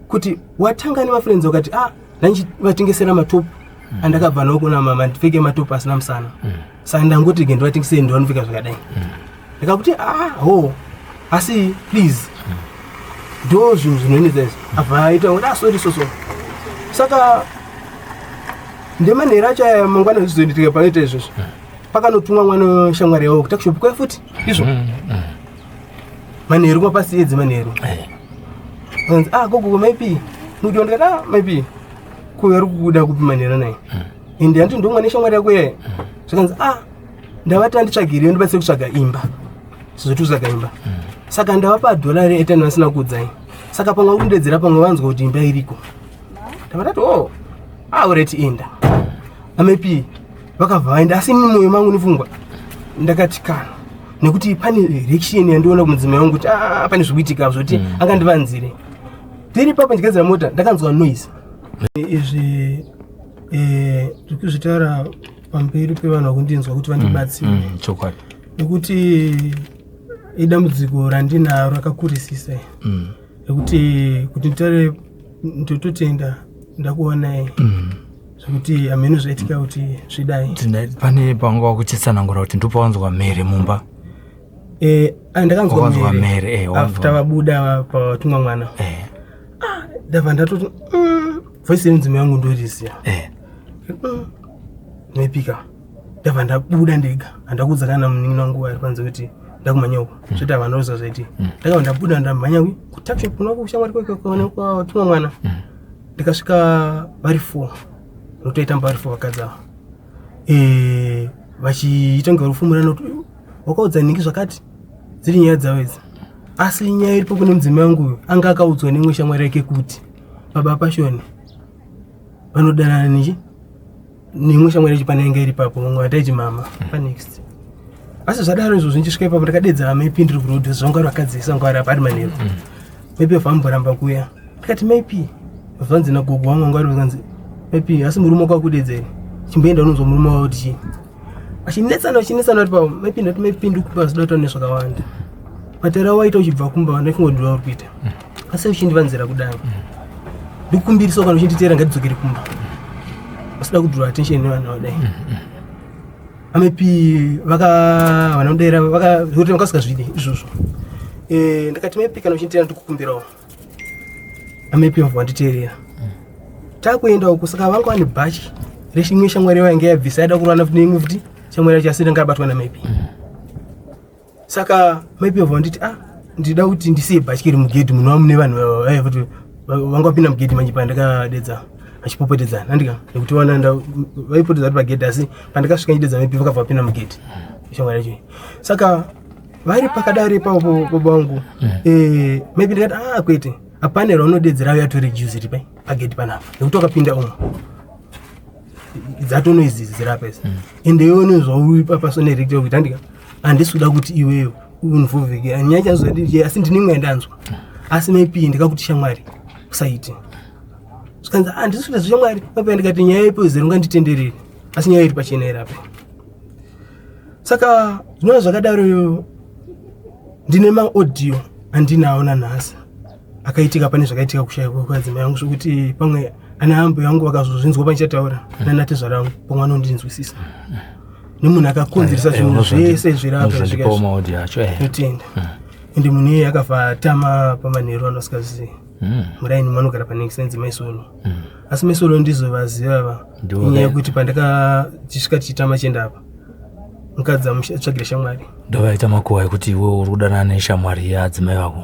kuti watanga nemafriends wakati, ah, ndandichivatengesera matopu andakabva nawo kuna mama, ndipfeke matopu asina musana, saka ndangoti ge ndivatengesei, ndovanopfeka zvakadai." Ndikakuti, "Ah, ho, asi please, ndo zvinhu zvinonetsa izvi." Abva aita kuti, "Ah, sorry, so so." Saka ndemanhero acho aya mangwana zvizoenditika panoita izvozvo, pakanotumwa mwana weshamwari yavo kutuckshop kwai futi izvo manheru kwapasi edzi manheru. Anzi, "Ah, gogo Mai P, mudiwa." Ndikati, "Ah, Mai P, ko ari kukuda kupi manheru naye? Ende handiti ndomwana neshamwari yako iyaye?" Zvikanzi, "Ah, ndavati anditsvagire ndibatsire kutsvaga imba, sizotutsvaga imba. Saka ndavapa dhola reetani vasina kuudzai, saka pamwe vari kundedzera, pamwe vanzwa kuti imba iriko." Ndava "Oh, alright, enda." Amai P vakabva vaenda, asi ini mwoyo mangu nepfungwa ndakati kana nekuti pane reaction yandiona kumudzimai wangu kuti, ah, pane zvikuitika zvoti angandivanzire. Tiri ipapo ndichigadzira mota, ndakanzwa noise. Izvi ndiri kuzvitaura pamberi pevanhu vakundinzwa kuti vandibatsire, Chokwadi. Nekuti idambudziko randinaro rakakurisisa, rekuti kuti nditaure ndototenda ndakuonai, zvekuti hameno zvaitika kuti zvidai. Pane pawanga wakuchitsanangura kuti ndopawanzwa mhere mumba. Eh, ah, ndakanzwa Wakanzwa mhere mhere, eh, wanzwa. after vabuda patumwa mwana. Eh, Ndabva ndatoti voice yemudzimai wangu ndoriziya. Eh. Mepika ndabva ndabuda ndega, handakuudza kana munin'ina wangu ari panze kuti ndakumhanya uko, zvoti havana kuziva zvaiti. Ndakabva ndabuda, ndamhanya kutuckshop kuno kushamwari kwatumwa mwana. Ndikasvika vari four, nokuti aitamba vari four vakadzi ava. Eh, vachiita kunge vari kufumurana kuti wakaudza nhingi zvakati, dziri nyaya dzavo idzi. Asi nyaya iripo kune mudzimai wangu uyu anga akaudzwa neimwe shamwari yake kuti baba Pashoni vanodanana nechi neimwe shamwari yacho pane yanga iri ipapo, mumwe wataiti mama panext. Asi zvadaro izvozvo, ndichisvika ipapo ndakadedza maipi ndiri kuroad, zvanga vari vakadzi vese vanga vari apa ari manheru. Maipi vamboramba kuuya. Ndikati, "Maipi," vanzi nagogo wangu vanga vari, vakanzi, "Maipi, asi murume wako akudedzeri, chimboenda unonzwa murume wavo kuti chii." Achinetsana, achinetsana vari papo. Maipi, ndati, "Maipi, ndikupa zida kutaura nezvakawanda. Matera waita uchibva kumba, ndaifunga kuti uri kuita, asi uchindivanzira kudai. Ndikukumbirisa, kana uchinditeera, ngatidzokere kumba, vasida kudraw attention nevanhu vadai." Amepi vaka vanodera vaka kuti vakasingazvidi izvozvo. Eh, ndakati, "Maipi, kana uchinditeera, ndikukumbirawo." Amepi vabva vanditeerera. Takuenda uku, saka vanga vane bhachi rechimwe shamwari yainge yabvisa, yaida kurwana futi neimwe futi shamwari yacho, asi inenge yabatwa namaipi. Saka maipi vabva vanditi, "Ah, ndida kuti ndisiye bhachi iri mugedhi munhu mune vanhu vaya futi vanga vapinda mugedhi manje." Pandakadedza vachipopotedzana, andika nekuti wana vaipotedza vari pagedhi, asi pandakasvika ndidedza maipi vakabva vapinda mugedhi shamwari yacho. Saka vari pakadaro ipapo, baba vangu, eh, maybe ndikati, "Ah, kwete, hapana raunodedzera, yatori juzi iri pagedhi panapa, nekuti wakapinda umo dzatonoidzi dzirapa idzi, ende iwe nezvauri papasonerekta kuti handika, handisi kuda kuti iweyo unvovheke nyaya chazo, asi ndine imwe yandanzwa. Asi maybe ndikakuti shamwari usaite." Zvikanzi, "Handisi kuita zveshamwari papa." Ndikati, "Nyaya ipo zero, unganditenderere, asi nyaya iri pachena irape." Saka zvinova zvakadaro, ndine maaudio andinawo nanhasi akaitika pane zvakaitika kushayikwa kwadzimai yangu, zvokuti pamwe ana ambo yangu vakazozvinzwa pandichataura nanatezvara vangu, pamwe anondinzwisisa nemunhu akakonzeresa zvinhu zvese zvirapa. Unozondipawo maaudio acho, eh. Notenda. Ende munhu iyeye akabva atama pamanheru anosingazivi muraini manogara panext, ainzi Maisolo. Asi Maisolo ndizovaziva ava Ndivo inyaya yekuti pandakachisvika tichitama chienda apa, mukadzi amutsvagira shamwari. Ndovaita makuhwa ekuti iwe uri kudanana neshamwari yeadzimai vako.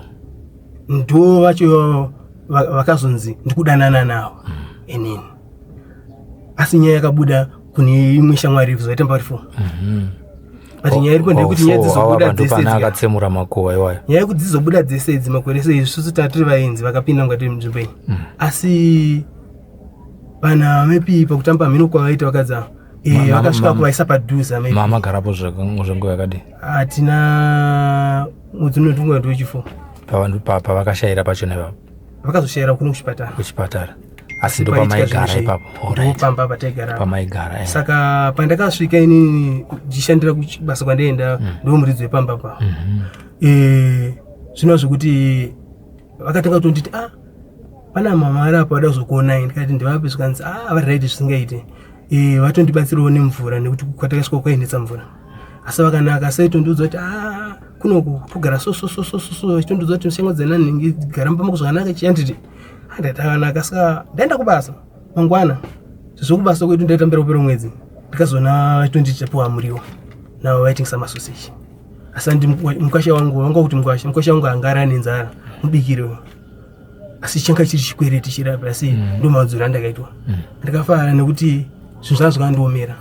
Ndo vacho ivavo vakazonzi ndikudanana navo inini, asi nyaya yakabuda kune imwe shamwari zvaitamba vari four. But nyaya iripo ndeyekuti nyaya dzizobuda dzese Ndopane akatsemura makuhwa iwayo. Nyaya yekuti dzizobuda dzese idzi makore ese, isusu tatiri vaenzi vakapinda mukati munzvimbo iyi. Asi vana mepi pakutamba mhino kwavaita vakadzi ava, vakasvika kuvaisa padhuze maybe. Mamagarapo zvenguva yakadii? Hatina mwedzi unotunga ndochifo. Pavanhu pavakashayira pachona ipapo? Vakazoshayira kuno kuchipatara. Kuchipatara, asi ndo pamaigara ipapo? Alright. Pamba pataigara. Pamaigara, eh. Saka pandakasvika inini ndichishandira kubasa kwandaenda, ndo muridzi wepamba pa. Eh, zvinova zvekuti vakatanga kutonditi, "Ah, pana mama ari apo, vada kuzokuonai." Ndikati, "Ndivapi?" Zvikanzi, "Ah, vari right zvisingaiti. Eh, vatondibatsirawo nemvura, nekuti kwatakasvika kwainetsa mvura, asi vakanaka." Asi aitondiudza kuti, "Ah, kunoku togara so so so so so so," achitondiudza kuti shamwari nanhingi gara mumba mako zvakanaka. Chiyanditi ndatakanaka. Saka ndaenda kubasa mangwana, sezvo kubasa kwedu ndaitambira kupera mwedzi, ndikazoona vachitonditi tapiwa muriwo navo vaitengesa masoseji. Asi andi mukwasha wangu vanga kuti mukwasha wangu anga ari ane nzara, mubikire uyu. Asi changa chiri chikwereti chirapi, asi ndo madziro andakaitwa. Ndakafara nekuti zvinhu zvanga zvakandiomera.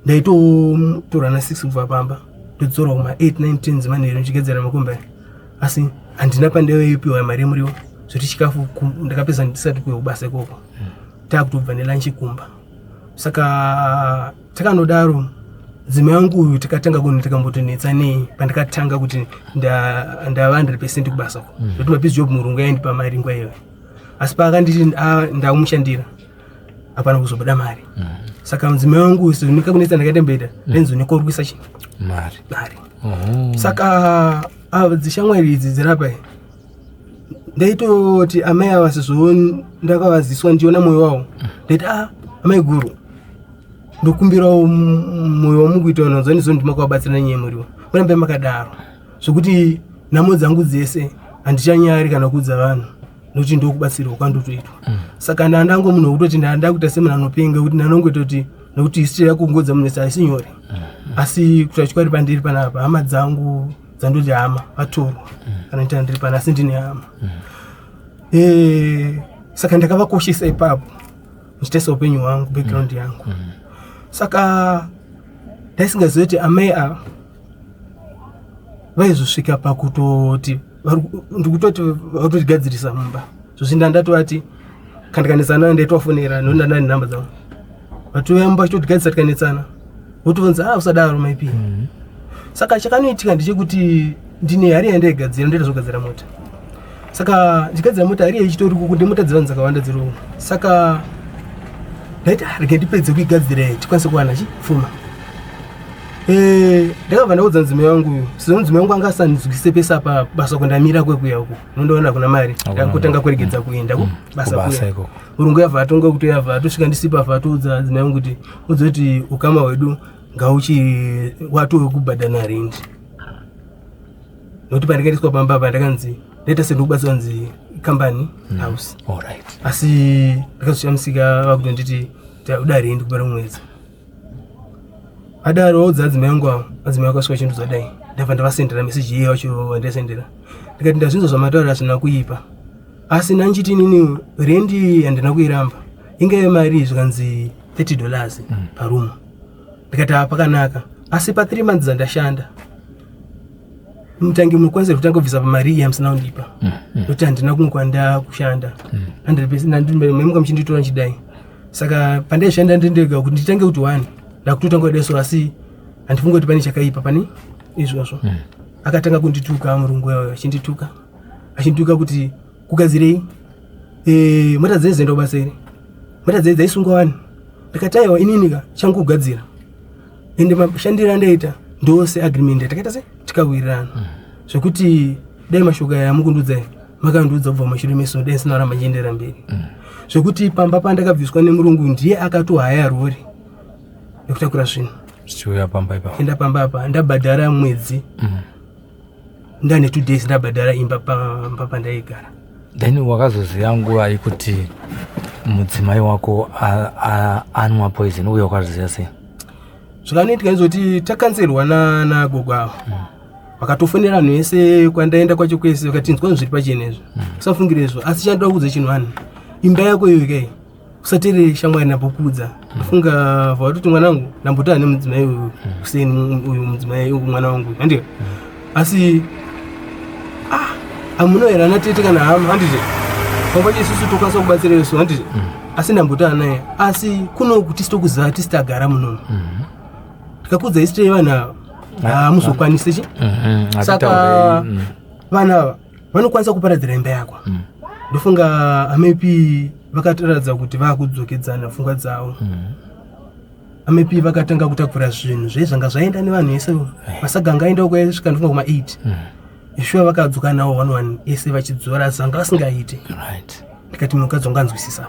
Ndaitotorwa na6 kubva pamba, ndodzorwa kuma 8 9 10 dzemanheru ndichigadzira makomba, asi handina pandaipiwa mari yemuriwo zvoti chikafu. Ndakapedza ndisati kuya kubasa ikoko, taakutobva nelunch kumba. Saka takanodaro, dzimai yangu uyu tikatanga kunhu tikambotonetsa nei pandakatanga kuti ndava 100% kubasa uko, nekuti mapiece job murungu yaindipa mari nguva iyoyo. Asi paakanditi, "Ah, ndakumushandira," hapana kuzobuda mari. Saka mudzimai wangu uyu nekakunetsa ndakaita ndainzi nekorwisa chi Mari. Mari. Oh. Saka ava dzishamwari idzi dzirapa, ndaitoti amai ava, sezvo ndakavaziswa ndiona mwoyo wavo, ndaiti, "Ah, amai guru, ndokumbirawo mwoyo wamukuita unonzwa ndizvo, ndima kuvabatsira nenyaya yemuriwo, murambe makadaro." Zvekuti nhamo dzangu dzese handichanyari kana kuudza vanhu nokuti ndokubatsirwa kwandotoitwa. Saka ndandango munhu wekutoti ndanda kuita semunhu anopenga kuti ndanongoita kuti nokuti history yako kungodza munhu haisi nyore. Asi kuita chokwadi pandiri panapa hama dzangu dzandoti hama vatorwa kana ndita ndiri pana asi ndine hama. Saka ndakavakoshesa ipapo ndichitesa upenyu hwangu, background yangu. Saka ndaisingazivi kuti amai ava vaizosvika pakutoti ndikutoti vakutotigadzirisa mumba. Zvozvi ndatovati kana tikanetsana ndaitovafonera nokuti ndandane nhamba dzavo, vatouya mumba vachitotigadzirisa tikanetsana, votovonza ah usadaro maipi. Saka chakanoitika ndechekuti ndine hari yandaigadzira, ndoita zvokugadzira mota. Saka ndichigadzira mota hari ichitori kuku ndemota dzevanhu dzakawanda dziri uku. Saka ndaiti ah, rega ndipedze kuigadzira iyi tikwanise kuwana chi pfuma. Ndakabva ndaudza mudzimai wangu uyu, sezvo mudzimai wangu anga asanzwise pese apa basa kwandamira kwekuya uku unondoona kuna mari ndakutanga kuregedza kuenda ku basa kuya. Murungu yabva atonga kuti yabva atosvika ndisipo, abva atoudza adzimai wangu kuti udza kuti ukama hwedu ngauchi watove kubhadhana rendi, nokuti pandakaiswa pamba apa ndakanzi ndaita sendikubatsira nzi kambani house. Asi ndakazoshamisika vakutonditi uda rendi kupera mwedzi. Adaro waudza adzimai angu avo, adzimai akasvika chindu dai ndabva ndavasendera meseji iye wacho wandasendera, ndikati ndazvinzwa zvamataura hazvina kuipa, asi ndanchiti inini rendi handina kuiramba, ingave mari zvikanzi $30 parumu. Ndikati haa pakanaka, asi pa 3 months dzandashanda mutange munokwanisa kutanga kubvisa pamari iyi yamusina kundipa, nokuti handina kumwe kwandakushanda. 100% maimuka muchinditora nchidai. Saka pandaishanda ndendega kuti nditange kuti one ndakutotanga kudai so, asi handifungi kuti pane chakaipa pane izvozvo. Akatanga kundituka murungu wayo, achindituka achindituka kuti kugadzirei mota dzei zoenda kubasa here, mota dzei dzaisungwa wani. Ndikati aiwa, inini ka changu kugadzira, ende mashandiro andaita ndose agreement yatakaita se tikawirirana, zvekuti dai mashoko aya amukundiudzai makandiudza kubva mumashure meso dai ndisina kuramba ndichienderera mberi. Zvekuti pamba pandakabviswa nemurungu ndiye akatohaya rori nekutakura zvinhu zvichiuya pamba ipapo. Enda pamba apa ndabhadhara mwedzi, ndane 2 days ndabhadhara imba pamba pandaigara. Then wakazoziva nguva yekuti mudzimai wako anwa poison, uye wakaziva sei? Zvakanoitika ndezvekuti takanzerwa nagogo avo, vakatofonera vanhu vese kwandaenda kwacho kwese, vakati nzwa zviri pachena izvo, usafungire izvo. Asi chandoda kuudza chinhu, vanhu imba yako iyoyo kai usateerere shamwari ndambokuudza. Ndofunga vatoti mwanangu ndambotaura nemudzimai uyu kuseni uyu mudzimai uyu mwana wangu handika, asi ah hamuno here ana tete kana hama handiti pamwe pacho isusu tokwanisa kubatsira isu handiti, asi ndambotaura naye, asi kunoku tisi tokuziva tisi tagara munomu, tikakuudza history yevanhu ava hamuzokwanisi chi. Saka vanhu ava vanokwanisa kuparadzira imba yako. Ndofunga amepi vakataradza kuti vakudzokedzana pfungwa dzavo. Amepi vakatanga kutakura zvinhu zve zvanga zvaenda nevanhu vese, masaga anga aenda kwaisvika ndofunga kuma8 ishuwa, vakadzoka nawo one one ese vachidzora zvanga vasingaiti. Ndikati mukadzi wangu anzwisisa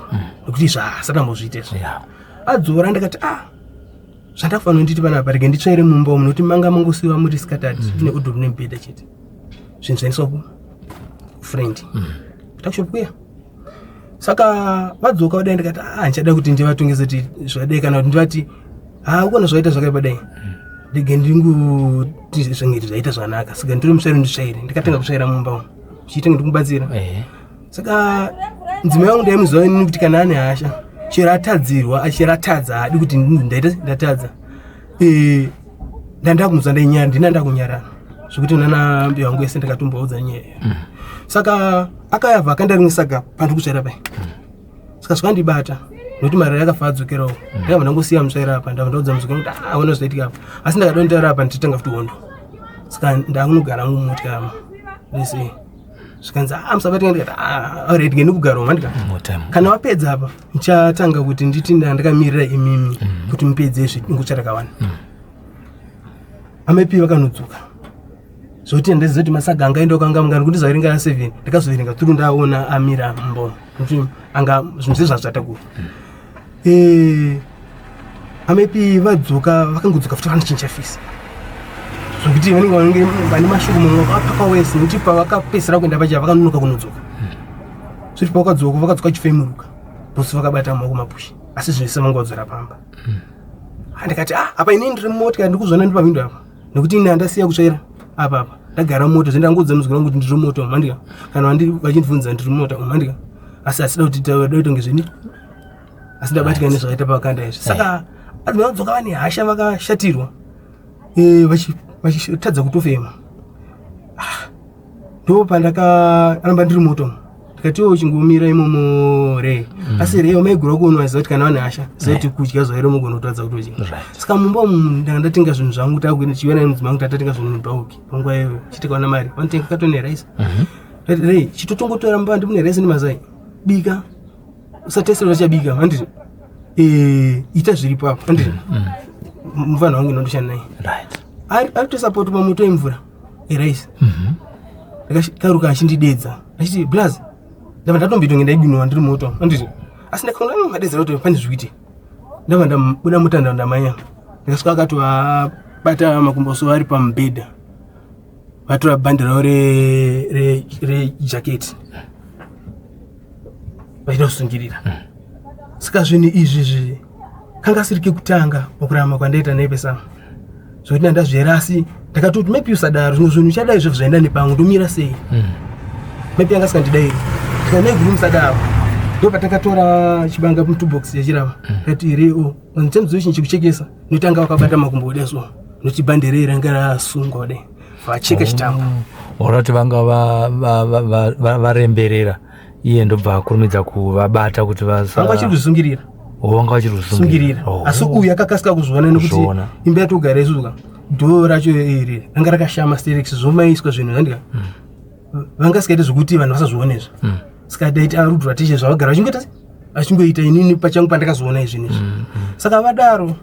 nekuti zvaasati ambozviita izvo. Adzora ndikati ah zvandakufanira nditi panapa rege nditsvaire mumba umu, nokuti manga mangosiwa muri scattered ine odor nemubhedha chete, zvinhu zvaendeswa ku friend tuckshop kuya. Saka vadzoka vadai ndikati ah handichada kuti ndivatongese kuti zvadai kana kuti ndivati ha ukona zvaita zvakaipa dai, ndege ndinguti zvange zvaita zvakanaka. Saka nditore mutsvairo nditsvaire, ndikatanga kutsvaira mumba umu chiitenge ndikumubatsira. Saka mudzimai wangu ndaimuziva inini kuti kana ane hasha chero atadzirwa chero atadza haadi kuti ndaita ndatadza. Ndandakumuzwa ndainyara ndina ndakunyarana zvekuti nana mbuya wangu ese ndakatomboudza nyaya iyo. Saka akayabva akaenda rimwe saga pandiri kutsvaira pai, saka zvakandibata nokuti mari yakafa adzokerawo. Ndakabva ndangosiya mutsvaira apa, ndabva ndaudza muzukuru kuti ah ona zvaitika apa, asi ndakadontaura apa ndichitanga futi hondo. Saka ndakunogara mumotya ndese zvikanzi ah musabatika, ndikati ah alright ngendikugarawo mandika kana wapedza apa ndichatanga kuti nditi ndakamirira imimi kuti mupedze izvi ngutsvarakawana. Amepi vakanodzoka zvoti ndaziva kuti masaga angaenda kanga mungani kuti zvaverenga 7, ndakazoverenga turu ndaona amira mumba kuti anga zvinhu zvese zvazvatakura. Amepi vadzoka vakangodzoka futi vanochinja face. Zvokuti vanenge vanenge vane mashoko mumwe vakapaka wese nekuti pavakapedzisira kuenda pacha vakanonoka kunodzoka. Zvoti pavakadzoka vakadzoka chifemuruka. Bosi vakabata maoko mapushi asi zvese vanga vadzora pamba. Ah, ndikati ah apa inini ndiri mumota ndikuzviona ndiri pahwindo apa nekuti ini handasiya kutsvaira apa apa ndagara mumota zve ndangoudza muzukuru wangu kuti ndiri mumota umu handika kana vachindibvunza ndiri mumota umu handika asi hasida kuti da kuita zvini asi ndabatikana nezvakaita pavakanda izvi saka adzimai vadzoka vane hasha vakashatirwa eh, vachitadza kutofema ah, ndo pandakaramba ndiri moto ndikatiwo chingomira imomo re mm. asi re maiguru wako unoziva kuti kana vane hasha ziva kuti kudya zvairo mugona kutadza kutodya saka mumba umu ndanga ndatenga zvinhu zvangu takuenda chiuya naye mudzimai wangu tatatenga zvinhu mubhauki panguva iyoyo chitikaona mari vanotenga katone rice mhm. rei chitotongotora mumba ndimune rice nemazai bika usatesera uchabika handiti eh, ita zviripo apo handiti mm. mufana wangu inondoshanda naye ari kutosapota mamoto emvura erice mhm. ndakakaruka achindidedza achiti blaz ndabva ndatomboita ndaiginowa ndiri moto handiti asi ndakaona mm, madedzera kuti pane zvikuitika ndabva ndabuda mutanda ndamanya ndakasvika akatovabata makumbo so ari pamubhedha vatora bhandi ravo rejaketi vachida kusungirira mm. saka zvinhu izvi zvi kanga asiri kekutanga pakurarama kwandaita naye pesama zvekuti ndandazvera asi ndakatoti maybe usadaro zvimwe zvinhu uchadai zvo zvaenda nepamwe ndomira sei mm. maybe anga asingandidairi ndikati maiguru musadaro ndo patakatora chibanga mutobox yachirava mm. kati ireo in terms wechinhu chekuchekesa notanga wakabata makumbo kudai so noti bhande rei ranga rasungwa kudai vacheka chitambo oh, orati vanga varemberera iye ndobva akurumidza kuvabata kuti vanga vachiri kuzvisungirira oh, vanga vachiri kuzvisungirira oh. asi uyu akakasika kuzviona nekuti imba yatogara isusu ka dhoo racho iri ranga rakashama sterek zvomaiswa zvinhu zvandika hmm. vanga sikaite zvekuti vanhu vasazvione izvi hmm. saka daiti arudhura tiche zvavagara vachingoita vachingoita inini pachangu pandakazoona izvi izvi hmm, saka vadaro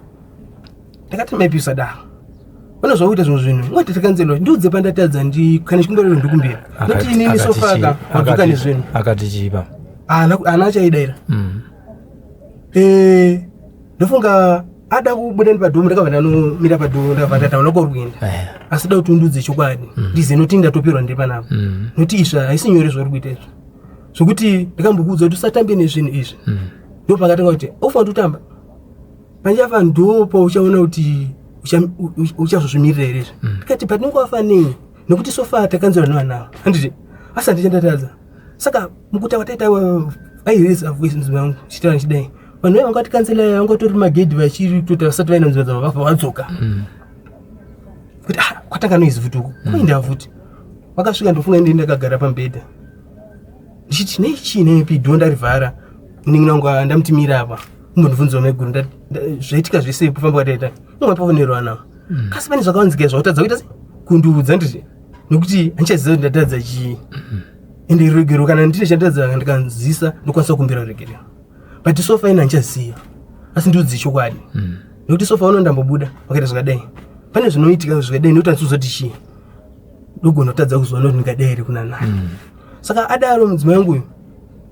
ndakati maipi usadaro pane zvakuita zvimwe zvinhu ungati takanzelwa ndiudze pandatadza ndi kana chikumberero ndikumbira noti inini sofaka wadzoka nezvinhu akati chipa ana achaidaira mm. eh, ndofunga ada kubuda ndipadhomu ndakabva ndanomira padhomu ndakabva ndataona kwauri kuenda eh. asi da kuti undiudze chokwadi mm. ndize noti ndatopirwa ndiri panapa mm. noti izvi haisi nyore zvauri kuita izvi zvokuti ndakambokuudza kuti usatambe nezvinhu izvi ndopakatanga kuti ufanira kutotamba pandichafa ndo pauchaona kuti uchazozvimirira here izvi mm. ndikati but ndingovafa nei nekuti sofa takanzira nevana ava handiti asi handichandatadza saka mukuta kwataita aireza voice mudzimai wangu chitaura ndichidai vanhu vaya vanga vatikanzela vanga vatori magedhi vachiri kutoita vasati vaina nzira dzavo vabva vadzoka mm. kuti ah kwatanga noizi futi uku mm. kuinda futi vakasvika ndofunga ndini ndakagara pamubhedha ndichiti nei chii neipi dhoo ndarivhara munin'ina wangu ah, ndamuti mira apa umbondibvunzawo maiguru zvaitika zvese kufamba kwataita umwe pafonerwa nawo mm. kasi pane zvakavanzika zvautadza kuita se kundiudza nditi nekuti handichaziva kuti ndatadza chii mm. ende ruregero kana ndine chandadza ndikanzisa ndokwanisa kukumbira ruregerero but sofa ini handichaziva asi ndiudze chokwadi mm. nekuti sofa uno ndambobuda wakaita zvakadai pane zvinoitika zvakadai nekuti handisozoti chii ndogona kutadza kuzoona kuti ndingadai here kuna nani mm. saka adaro mudzimai wangu uyu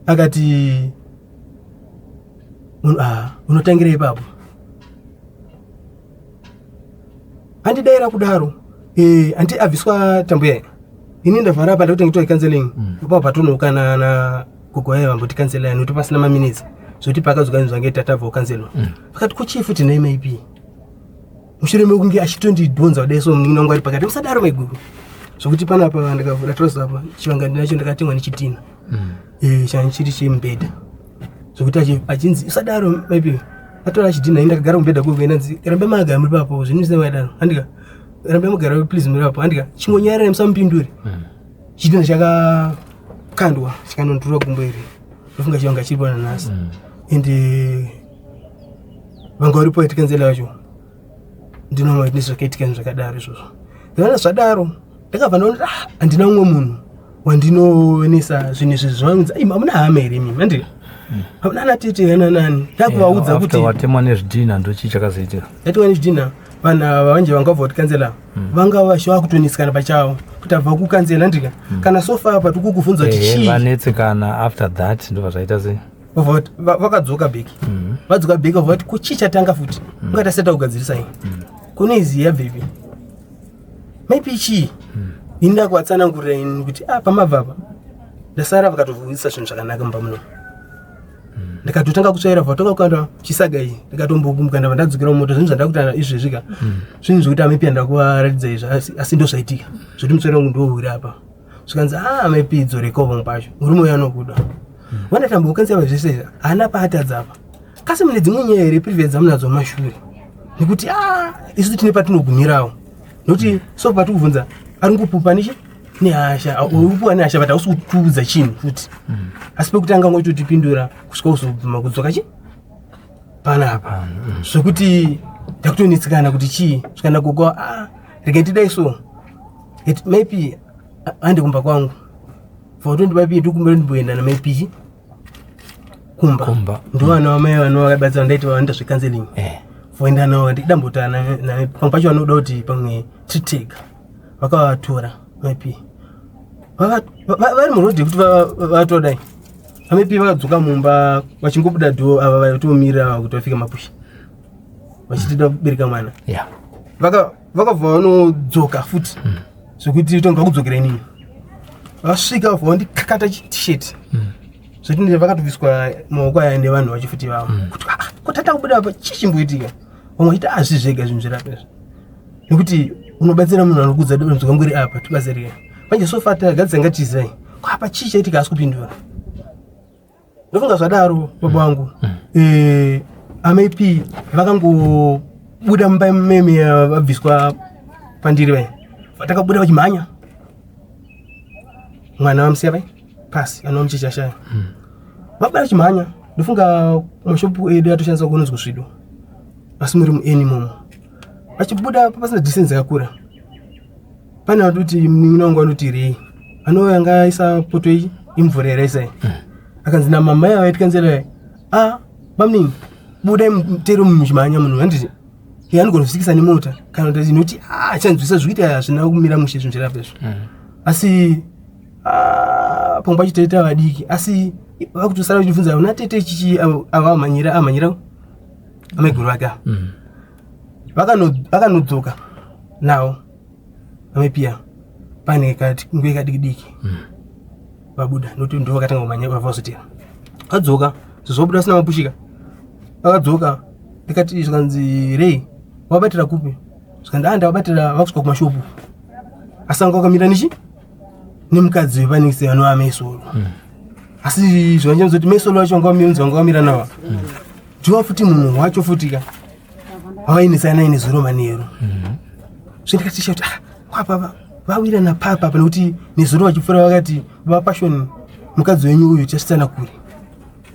akati ah, unotangira ipapo andidaira kudaro eh, anti abviswa tambo yaye ini ndavhara apa ndakuti ngitwa counseling mm. ipapo patonoukana na gogo yaye vamboti counseling nokuti pasina maminutes zvoti paakadzoka zvange tatabva kukanzelwa mm. vakati kuchii futi nhai maipi mushure mekunge achitondidhonza kudai so munin'ina wangu ari pakati musadaro maiguru zvokuti panapa ndikavhura trouse apa chivanga ndinacho ndakatengwa nechitina mm. eh, changa chiri chemubhedha zvokuti achinzi usadaro maybe atora chidhina ini ndakagara mubhedha kuko inanzi rambe magara muri papo zvinhu zvisina madaro handika rambe magara please muri papo handika chingonyarara musamupindure mm. chidhina chakakandwa chikanondurura gumbo iri ndofunga chivanga chiripo nanhasi mm. and vanga varipo vatikanzela vacho ndinoona nezvakaitika zvakadaro izvozvo ndinoona zvadaro ndakabva ndaona ah handina umwe munhu wandinoonesa zvinhu izvi zvavanzi ai hamuna hama here imimi andii hmm. hamuna ana tete ana nani ndakuvaudza kuti watemwa nezvidhina ndochii chakazoitika ndatemwa nezvidhina vanhu ava vanje vanga vabva kutikanzela hmm. vanga vashiva kutonetsekana pachavo kuti abva kukanzela ndika hmm. kana sofa apa tikukubvunza kuti chii vanetsekana after that ndobva zvaita sei vakadzoka bheki mm. vadzoka bheki vabva vati ko chii chatanga futi mm. ungaita seta kugadzirisa iyi mm. kune izi yabvepi Maybe chii? Ini ndakuvatsanangurira ini kuti ah pamabva apa ndasara vakatovuyisa zvinhu zvakanaka mumba muno. Ndikatotanga kutsvaira vatanga kukanda chisaga iyi ndikatombogumuka ndabva ndadzokera mumota zvinhu zvandakuita izvezvi ka zvinhu zvekuti amaipi ndakuvaratidza izvi asi ndo zvaitika zvekuti mutsvairo wangu ndouhwira apa zvikanzi a amaipi dzoreka pamwe pacho murume uyo anokuda vandatambokanzava zvese izvi haana paatadza apa kasi mune dzimwe nyaya here previous dzamunadzo mumashure nekuti a isu tine patinogumirawo nokuti so patikubvunza ari ngopupa nechi nehasha uri kupuwa nehasha but hausi kutiudza chinhu futi asi pekutanga ngochitotipindura kusvika uzobvuma kudzoka chi panapa zvekuti ndakutonetsekana kuti chii svika gogo ah regai tidai so it maybe ande kumba kwangu votondibapi ndikumbira ndimboenda namaipi kumba Kumba. ndovana vamai vano vakabatsira ndaiti vanoita zvecounseling voenda navo ndidambotana pamwe pacho vanoda kuti pamwe titega vakavatora maipi vari murodhi yekuti vatodai amaipi vakadzoka mumba vachingobuda dho ava vaitomirira kuti vafike mapushi vachitida kubereka mwana vakabva vanodzoka futi zvekuti tonga kudzokera inini vasvika vabva vandikakata chitisheti zvekuti vakatobviswa maoko aya nevanhu vacho futi vavo kuti "Ah, ko tata kubuda apa chii chimboitika vamwe vachiti azvi zvega zvinhu zvirapa izvi nekuti unobatsira munhu anokudza dambudziko rangu iri apa tibatsirike manje so far tagadzisa ngatizai ko apa chii chaitika asi kupindura ndofunga zvadaro baba wangu amai p vakangobuda mumba meme vabviswa pandiri vai vatakabuda vachimhanya mwana vamusiya vai pasi anova mucheche ashaya vabuda vachimhanya ndofunga mashopu edu atoshandisa kunonzi kusvido asi muri mueni momo vachibuda pasina distance yakakura pane vatoti munin'ina wangu anoti rei anouya anga aisa poto iyi imvura here aisai akanzi namama yavo aitikanzera a bamunini budai mutere muchimhanya munhu handiti iye anogona kusikisa nemota kana kuti inoti a chanzwisa zvikuita hazvina kumira mushe zvinhu zvirapa izvo asi pamwe pacho taita vadiki asi vakutosara vachibvunza una tete chichi ava amhanyira amhanyira amaiguru vake ava vakanodzoka nawo amaipiya pane nguva kadiki diki vabuda nokuti ndo vakatanga kumhanya vavazotera vadzoka zvobuda vasina mapushika vakadzoka ndikati zvikanzi rei wabatira kupi zvikanzi a ndavabatira vakusvika kumashopu asi anga wakamira nechi nemukadzi wepanekisi vanova maisolo asi zvanjamzoti maisolo vacho vanga vamiunzi vanga vamira navo ndiwa futi munhu wacho futika vavainetsana naye nezuro manheru zvindikatisha kuti ah, kwapa vawirana papa apa nekuti nezuro vachipfuura vakati baba Passion mukadzi wenyu uyu chasvitsana kure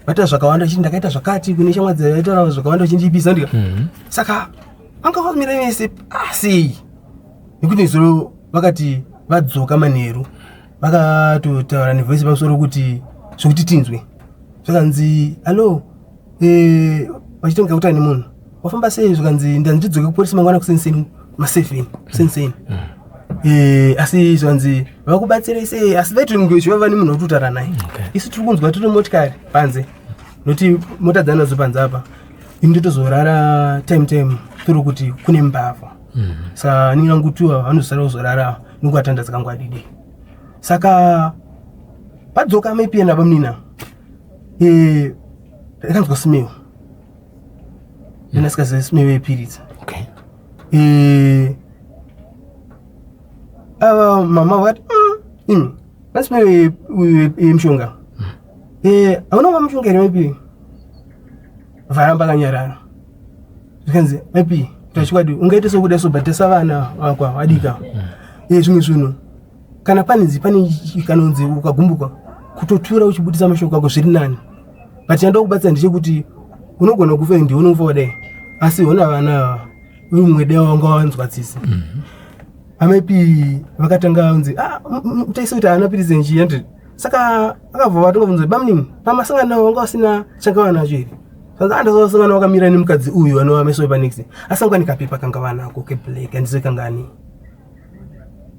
vaita zvakawanda vachiti ndakaita zvakati kune shamwari dzaitaura zvakawanda vachindipisa ndika saka vanga vamira vese asei nekuti nezuro vakati vadzoka manheru vakatotaura nevoice pamusoro kuti zvekuti tinzwe zvakanzi hallo vachitonga kutaura nemunhu wafamba sei zvikanzi ndandidzoke kupolisi mangwana kuseni ma7 kuseni asi zvanzi vakubatsirei sei asi vaitozviva nemunhu wekutaura naye isu tiri kunzwa tiri motikari panze nokuti mota dzanadzo panze apa ini ndotozorara time time tiri kuti kune mbavha saka ninga ngutuwa vanozosara kuzorara nekuvatanda dzakangwadidi saka padzoka maipiyena bamunina ndakanzwa smell ndinasikaziva smell yepiritsi ava mama vakati imi pane smell yemushonga hauna kuva mushonga here maipi varamba kanyarara zvikanzi maipi tachikwadi ungaite sokuda so but vana vakwa vadika zvimwe zvinhu kana panzi pane kanonzi ukagumbuka kutotura uchibudisa mashoko ako zviri nani but chandoda kubatsira ndechekuti unogona kufa ndiwe unofa wadai asi hona vana ava uri mumwe dai wanga wanzwa tsitsi amaipi vakatanga kunzi taise kuti haana piritsi nchi anditi saka akabva vatonga bvunza bamunini pamasangano navo vanga vasina changa vanacho here sanzi andazosangana wakamira nemukadzi uyu anova meso epanext asi anga nekapepa kanga vanako keblack handise kangani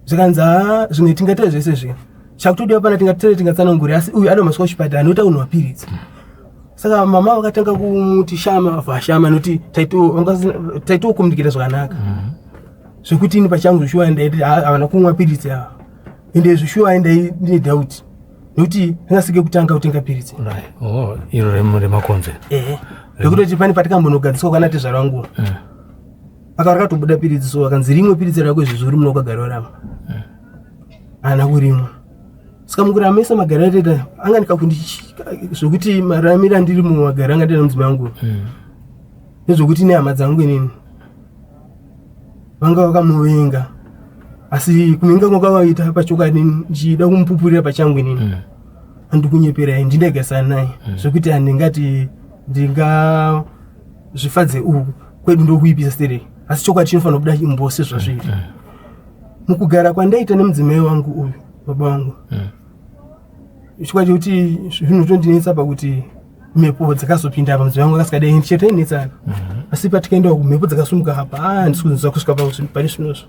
zvikanzi ha zvimwe tingaita zvese zviya chakutodiwa pana tingatore tingatsanangure asi uyu anomasvika kuchipatara anoita unhu mapiritsi saka mama vakatanga kumuti shama vashama nokuti taitokomunikita zvakanaka. Zvekuti ini pachangu shuwa ndaiti havana kumwa piritsi ava, ende zvishuwa ndai ndine doubt nekuti angasike kutanga kutenga piritsi. Oh, iro remakonzo. Ehe, nekutoti pane patikambonogadziswa kwana tezvara vangu aka rakatobuda piritsi, so akanzi rimwe piritsi rako izvi uri muno ukagara warama haana kurimwa. Saka mukuramisa magariro ataita anga ndikakundi zvekuti maramiro andiri mumagaro anga ndina mudzimai wangu nezvekuti nehama dzangu inini vanga vakamuvenga, asi kuvenga kwakavaita pachokwadi ndichida kumupupurira pachangu inini andikunyeperai, ndindagasana naye zvekuti handingati ndingazvifadze uku kwedu ndokuipisa stereki, asi chokwadi chinofanira kubuda imbose zvazviri. Mukugara kwandaita nemudzimai wangu uyu, baba vangu, chokwadi chekuti zvinotondinetsa pakuti mhepo dzakazopinda apa, mudzimai wangu akasikadai chete ainetsana, asi patikaenda kumhepo dzakasumuka apa, handisi kunzwa kusvika pane zvinozvo.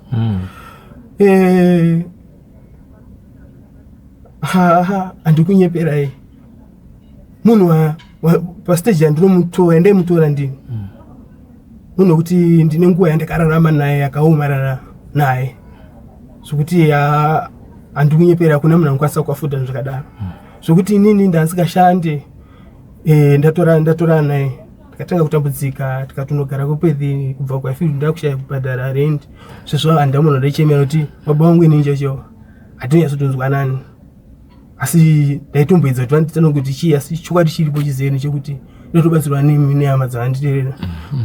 Handikunyeperai, munhu pastage yandinomutora, yandaimutora ndini munhu wekuti ndine nguva yandakararama naye yakaomarara naye, zvokuti handikunyepera, kuna munhu anokwanisa kuafuda zvakadaro, zvokuti inini ndandisingashande. Ndatora naye, tikatanga kutambudzika, tikatonogara kuPerth kubva kwaField, ndakushaya kubhadhara rent. Sezvo handa munhu ndaichemera kuti baba vangu inini chacho hatinyatsotonzwanani, asi ndaitomboedza kuti vanditana kuti chii, asi chokwadi chiripo chizere chekuti ndotobatsirwa nehama dzavanditerera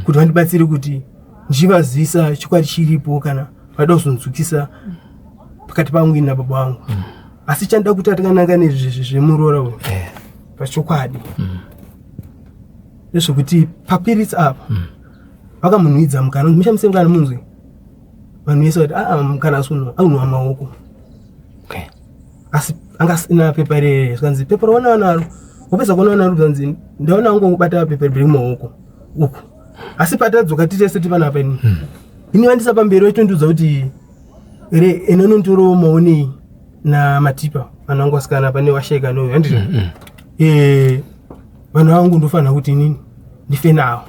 kuti vandibatsire kuti ndichivazivisa chokwadi chiripo kana vada kuzonzwikisa pakati pangu ini nababa vangu. Asi chandoda kuti atakananga nezvezvi zvemuroora uyu pachokwadi ndezvekuti papiritsi apa vakamunhuidza mukana, mushamise mukana munzwi, vanhu vese vati aa mukana asi aunhuwa maoko asi anga asina pepa rere. Zvikanzi pepa rawana naro, wapedza kuona naro, zvanzi ndaona angobata pepa riri mumaoko uku, asi patadzoka titese tipanapa ini ini vandisa pamberi vachitondiudza kuti re enonondorowo maonei namatipa vanhu vangu vasikana pane washaika noyo handiti vanhu vangu ndofanira kuti inini ndife navo.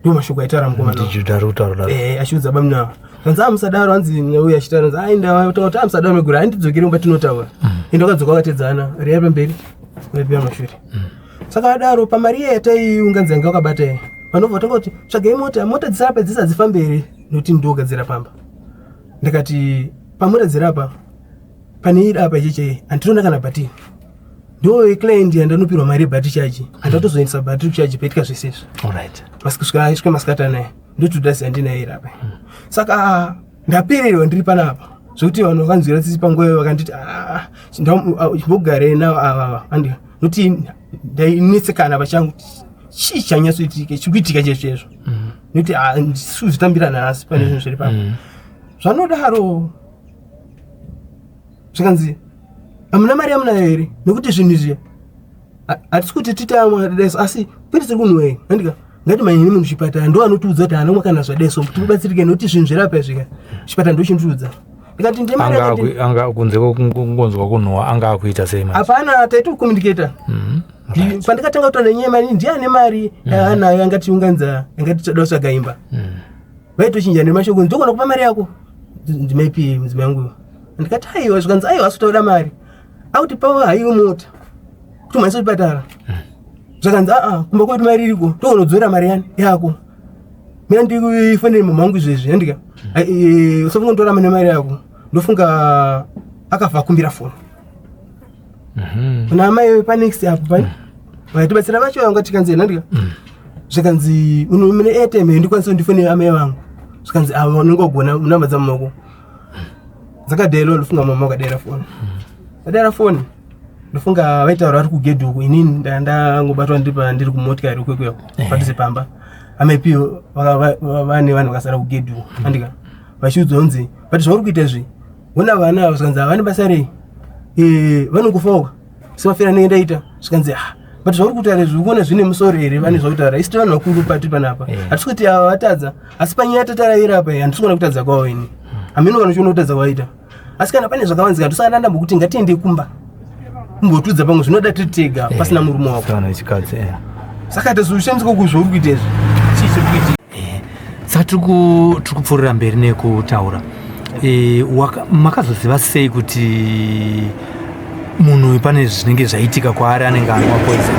Ndo mashoko aitaura mukomana. Ndijuda ari kutaura daro. Achiudza bamuna, kanzi amusadaro, hanzi uyu achitaura, hanzi ainda taura kuti amusadaro megura, handidzokere kumba tinotaura. Ende wakadzoka wakatedzana riya pamberi riya mashure. Saka adaro pamari iya yataiunganidza yanga wakabata iyi, vanobva vatanga kuti tsvagai mota, mota dzisapa dzisi hadzifambi here nekuti ndogadzira pamba. Ndikati pamota dzirapa pane iri apa icheche handitoona kana bhatiri, ndo client yandanopirwa mari yebhatiri chaji, handatozoendesa bhatiri kuchaji paitika zvese izvi. Kusvika svika masikati anaya ndotoda handinaye iri apa. Saka ndapererwa ndiri panapa zvokuti vanhu vakanzwira tsitsi panguva iyo vakanditi, "Ah, chimbogarei navo ava." Andi nokuti ndainetsekana pachangu, chii chanyatsoitika, chiri kuitika chaizvo chaizvo, nekuti ndisi kuzvitambira nhasi pane zvinhu zviri papa. Zvanodaro zvikanzi hamuna mari yamunayo here, nekuti zvinhu izvi hatisi kuti titamwadeso, asi kwete tiri kunhuwei andika ngati manyini munhu chipatara ndo anotiudza kuti haana kana zvadeso tikubatsirike, nekuti zvinhu zvirapa izvi ka chipatara ndo chinotiudza. Ndikati ndine mari Anga anga kunze kwekungonzwa kunhuwa anga akuita sei manje? Hapana, taitokommunicata. Pandikatanga kutaura nenyaya yemari, ndiani mari yaanayo angatiunganidza, angati toda kutsvaga imba, vaitochinja nemashoko, ndogona kupa mari yako ndimaipi mudzimai wangu. Ndikati aiwa, zvikanzi aiwa, asi tauda mari akuti pava haiwe mota kuti mhanisa kuchipatara. Zvakanzi aa kumba kwedu mari iriko, togonodzora mari yani yako, mina ndikufonere mama wangu izvezvi andika usafunga nditora mane mari yako. Ndofunga akafa akumbira foni kuna amai panext apo pani vaitibatsira vacho vanga tikanzi nandika. Zvikanzi mune airtime ndikwanisa ndifonere amai vangu. Zvikanzi ava unenge wagona namba dzamumaoko dzakadhairwa. Ndofunga mama vakadaira foni, vadaira foni, ndofunga vaitaura vari kugedhi uku, inini ndangobatwa ndiri kumotikari kwekweyo padhuze pamba. Amaipi vane vanhu vakasara kugedhi uku andika vachiudzwa kunzi but zvauri kuita izvi, hona vana ava. Zvikanzi havane basa rei, vanongofawoka semafira anenge ndaita. Zvikanzi ah, but zvauri kutaura izvi ukuona zvine musoro here? Vane zvakutaura isi vanhu vakuru pati panapa, hatisi kuti ava vatadza, asi panyaya tataraira apa handisi kuona kutadza kwavo ini, hameno vanochiona kutadza kwaita, asi kana pane zvakavanzika ndosaka ndambokuti ngatiende kumba kumbotudza pamwe zvinoda tiri tega pasina murume wako. Sana wechikadzi. Saka tazoshandiswa kuzvauri kuita izvi, chii chiri kuitika? Saka Patiri kupfuurira mberi nekutaura, makazoziva sei kuti munhu uyu pane zvinenge zvaitika kwaari, anenge anwa poison?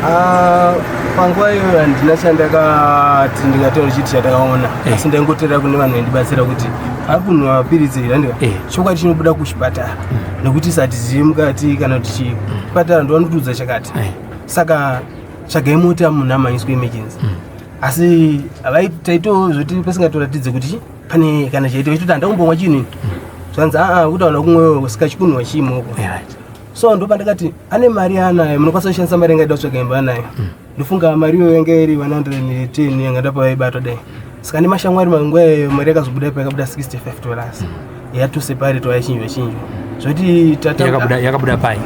Ah, panguva iyoyo handina chandakati ndingataura chiti chandakaona, asi ndaingoteerera kune vanhu vaindibatsira kuti ari kunwa mapiritsi here, andika. Chokwadi chinobuda kuchipatara, nekuti satizivi mukati kana kuti chii. Chipatara ndovanotiudza chakati. Saka tsvagai mota, munhu amhanyiswe emergency. Asi taitozvoti pasingatoratidze kuti pane kana chaita, vachitoti handakumbomwa chinhu ini. Zvanzi, aa, kuti hauna kumwewo, saka chikunhuwa chiimoko. So ndo pandakati ane mari yaanayo, munokwanisa kushandisa mari yangaida kutsvaga imba anayo. Ndofunga mari iyoyo yanga iri 110 yanga ndapa vaibatwa dai. Saka nemashamwari manguva iyoyo mari yakazobuda ipa yakabuda $65 yatoseparate, yachinjwa chinjwa zvoti tata. Yakabuda pai?